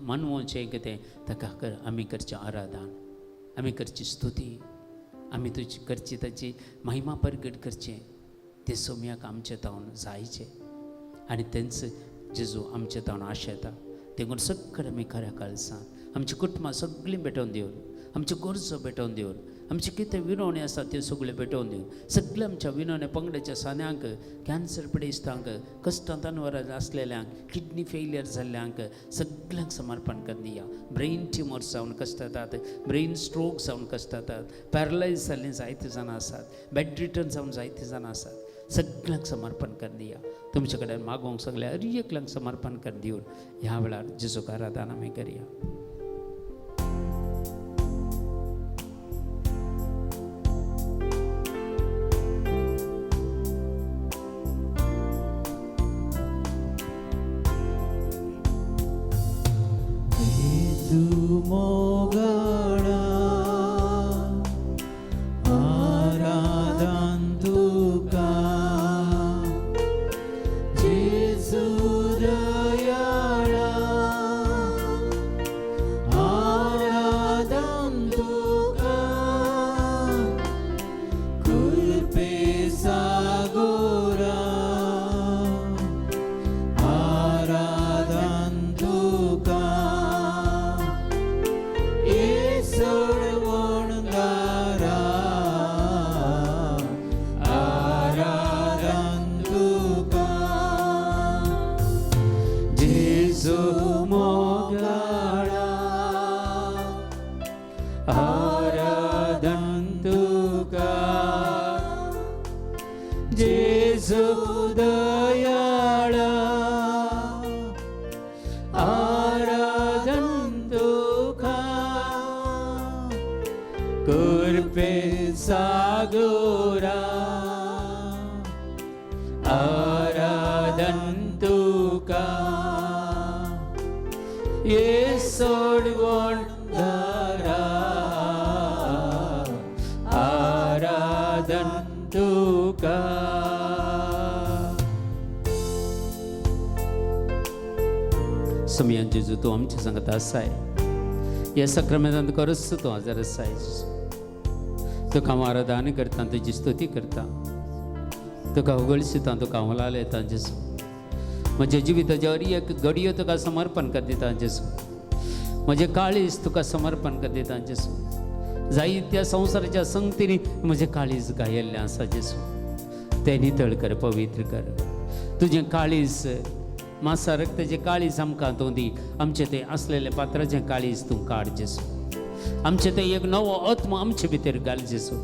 मानवचें कितें ताका आमी करचें आराधन, आमी करची स्तुती, आमी तुजी करची ताची महिमा परगट करचें तें सोम्याक आमचें तावन जायचें आनी तेंच जेजू आमचें तावन आशेता. देखून सगळें आमी खऱ्या काळसान आमची कुटुंबां सगळीं भेटोवन दिवन, आमच्यो गरजो भेटोवन दिवन, आमचे कितें विनवणी आसा त्यो सगळ्यो भेटोवन दिवन, सगळ्या आमच्या विनवणे पंगडाच्या सान्यांक, कॅन्सर पिडेस्तांक, कश्टांत अनवर आसलेल्यांक, किडनी फेलियर जाल्ल्यांक सगळ्यांक समर्पण करून दिया. ब्रेन ट्युमर जावन कश्टतात, ब्रेन स्ट्रोक जावन कश्टतात, पॅरलायज जाल्लीं जायते जाणां आसात, बेड रिटर्न जावन जायते जाणां आसात, सगळ्यांक समर्पण करून दिया. तुमचे कडेन मागोवंक सगळ्या हर एकल्यांक समर्पण करून दिवन ह्या वेळार जेजूक आराधना आमी करया. Jesu mogara सागोरा आराधन तुका येसोड वंदारा आराधन तुका. सोमयान जेजू तूं आमच्या सांगत आसाय, ह्या सक्रमेंतांत खरोच तूं हजर आसाय. तुका हांव आराधना करता, तुजी स्तुती करता, तुका उगळशिता, तुका हांव लायता जेजू. म्हज्या जिविताच्या हर एक घडयो तुका समर्पण कर दिता जेजू. म्हजें काळीज तुका समर्पण कर दिता जेजू. जायत्या संवसाराच्या संगतींनी म्हजें काळीज गायिल्लें आसा जेजू. तें नितळ कर, पवित्र कर. तुजें काळीज मासा रक्ताचें काळीज आमकां तूं दी. आमचें तें आसलेलें पात्राचें काळीज तूं काड जेजू. आमचें तें एक नवो आत्मा आमचे भितर घाल जेजू.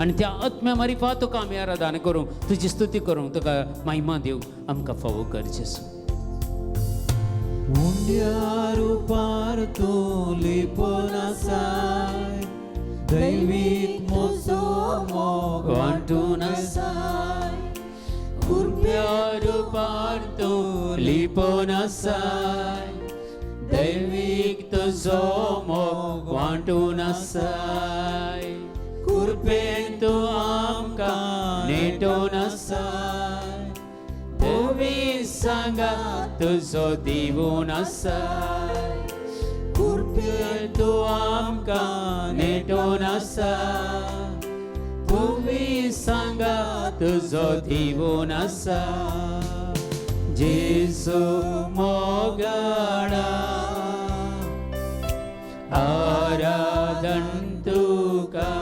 आनी त्या आत्म्या मारिफात तुका आमी आराधना करूंक, तुजी स्तुती करूंक, तुका महिमा दिवंक आमकां फावो कर जेजू. उंड्या रुपार तूं लिपोन आसाय, दैवीक म्हजो मोग वांटून आसाय, कुरप्या रुपार तूं लिपोन आसाय, दैवीक तुजो मोग वांटून आसाय, कुरपेन तूं आमकां नेटून आसाय, तुमी सांगा तुजो दिवून आसाय, कुरपेन तूं आमकां नेटून आसाय, तुमी सांगा तुजो दिवून आसा. जेजू मोगाळा आराधन तुका,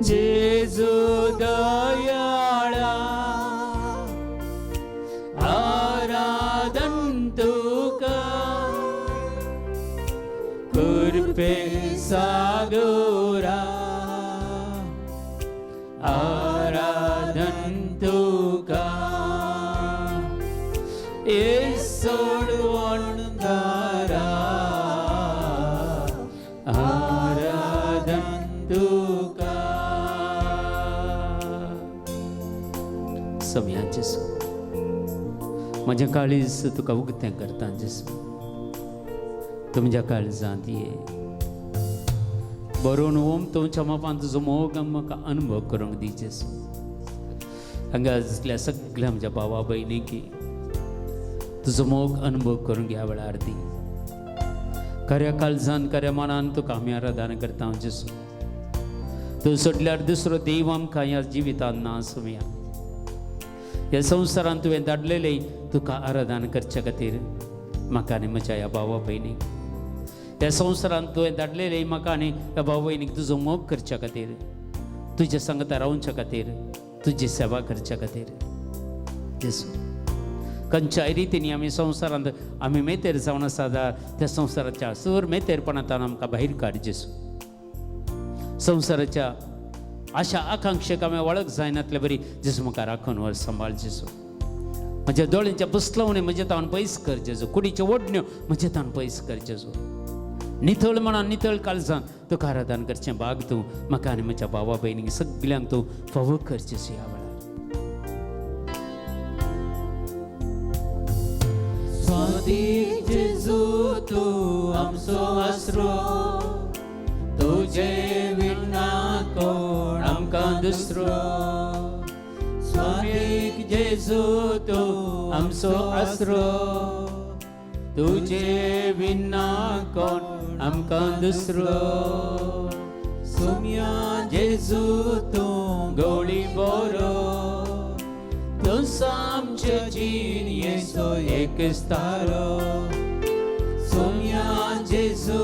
जेजू दयाळा आराधन तुका, कृपे सागोरा आराधन तुका, येसोड वंदारा आराधन तुका. सोमया जेजू, म्हजें काळीज तुका उगतें करता जेजू. तुमच्या काळजांत ये बरोवन ओम तुमच्या मापान तुजो मोग म्हाका अनुभव करूंक दी जेजू. हांगा आसल्या सगळ्या म्हज्या भावा भयणीकी तुजो मोग अनुभव करूंक ह्या वेळार दी. खऱ्या काळजान खऱ्या मनान तुका आमी आराधना करता जेजू. तूं सोडल्यार दुसरो देव आमकां ह्या जिवितांत ना सोमया. ह्या संवसारांत तुवें धाडलेलें तुका आराधना करचे खातीर म्हाका आनी म्हज्या ह्या भावा भयणीक, ह्या संवसारांत तुवें धाडलेलें म्हाका आनी ह्या भाव भयणीक तुजो मोग करच्या खातीर, तुज्या सांगता रावच्या खातीर, तुजी सेवा करच्या खातीर जेजू. खंयच्याय रितीन आमी संवसारांत आमी मेतेर जावन आसा त्या संवसाराच्या सूर मेतेरपणांतल्यान आमकां भायर काड जेजू. संवसाराच्या आशा आकांक्षेक आमी वळख जायनातले बरी जेजू म्हाका राखून वर सांबाळ जेजू. म्हज्या दोळ्यांच्या पुसलवणे म्हज्या तावन पयस कर जेजू. कुडीच्यो ओडण्यो म्हज्या तावन पयस कर जेजू. नितळ मनान नितळ काळजान तुका आराधन करचें भाग तूं म्हाका आनी म्हज्या भावा भयणीक सगल्यांक तूं फावो कर जेजू ह्या वेळार. स्वादीक जेजू तूं आमचो आसरो, तुजे विणा कोण आमकां दुसरो. स्वादीक जेजू तूं आमचो आसरो, तुजे विणा कोण आमकां दुसरो. सोम्या जेजू तूं गोळी बोरो, तूं आमचे जिणयेचो एक तारो. सोम्या जेजू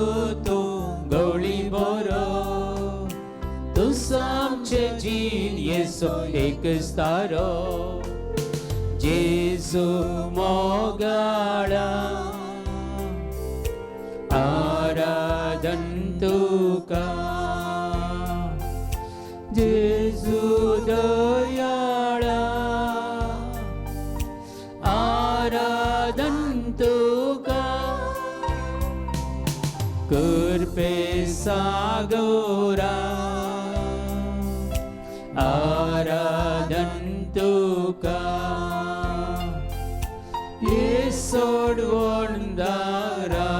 तूं गोळी बोरो, तूं आमचे जिणयेचो एक तारो. जेजू मोगाळा आराधन तुका, जेजू दयाळा आराधन तुका, कृपे सागोरा येसोडवण दारा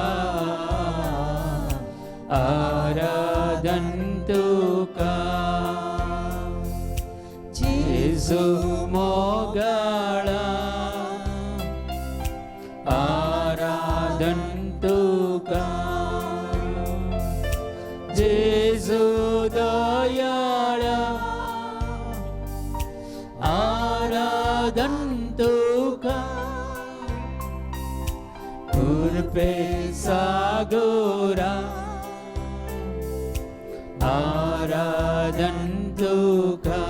आराधन तुका जेजू मोगाळा आराधन तुका जेजू दयाळा आराधन तुका कृपे सागोरा आराधन तुका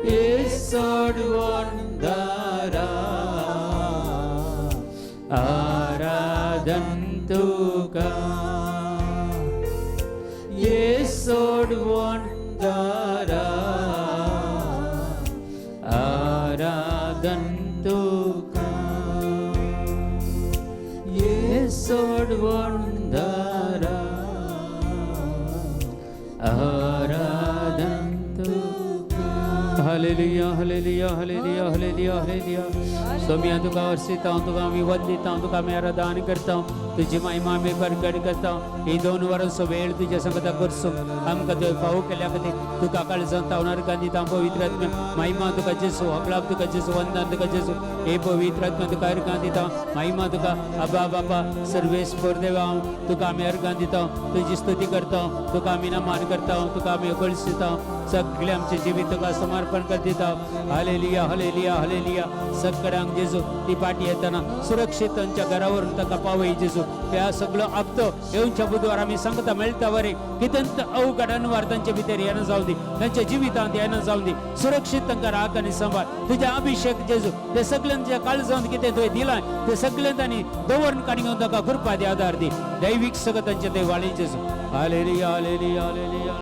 येसोडवण दारा आराधन तुका येसोडवण दारा आराधन तुका येसोडवण दारा आराधन तुका. Hallelujah, hallelujah, hallelujah, hallelujah, hallelujah. स्वामी, तुका वर्सिता, तुका आमी वंदिता, तुका आमी आराधन करता, तुजी महिमा आमी प्रगट करता. ही 2 वरांचो वेळ तुज्या संगता करचो आमकां तुवें फावो केल्या खातीर तुका काळजान तावणार दिता. पवित्र आत्म्या, महिमा तुका जेसू, होगळाप तुका जेसू, वंदन तुका जेसू. हे पवित्र आत्म्या, तुका अर्घां दिता, महिमा तुका. अबा बापा, सर्वेस्पर देवा, तुका आमी अर्घां दिता, तुजी स्तुती करता, तुका आमी नमन करता, तुका आमी कळसिता. सगळे आमचे जिवीत तुका समर्पण कर दिता. Hallelujah, hallelujah, hallelujah. सगळ्यांक जेजू ती पाटी येताना सुरक्षित तांच्या घरावरून ताका पावय जेजू. त्या सगळं आपतो येवच्या बुधवार आमी सांगता मेळटा बरे कितंत अवघड अनवार तांचे भितर येना जावं दी, तांच्या जिवितांत येना जावं दी. सुरक्षित तांकां राख आनी सांबाळ. तुझ्या अभिषेक जेजू ते सगळ्यांच्या काळजांत कितें तुवें दिलां ते सगळ्यां तांणी दवरून काणी घेवन ताका कृपा दी, आधार दी. दैवीक सगळं तांचे ते वाळी जेजू. Hallelujah, hallelujah, hallelujah.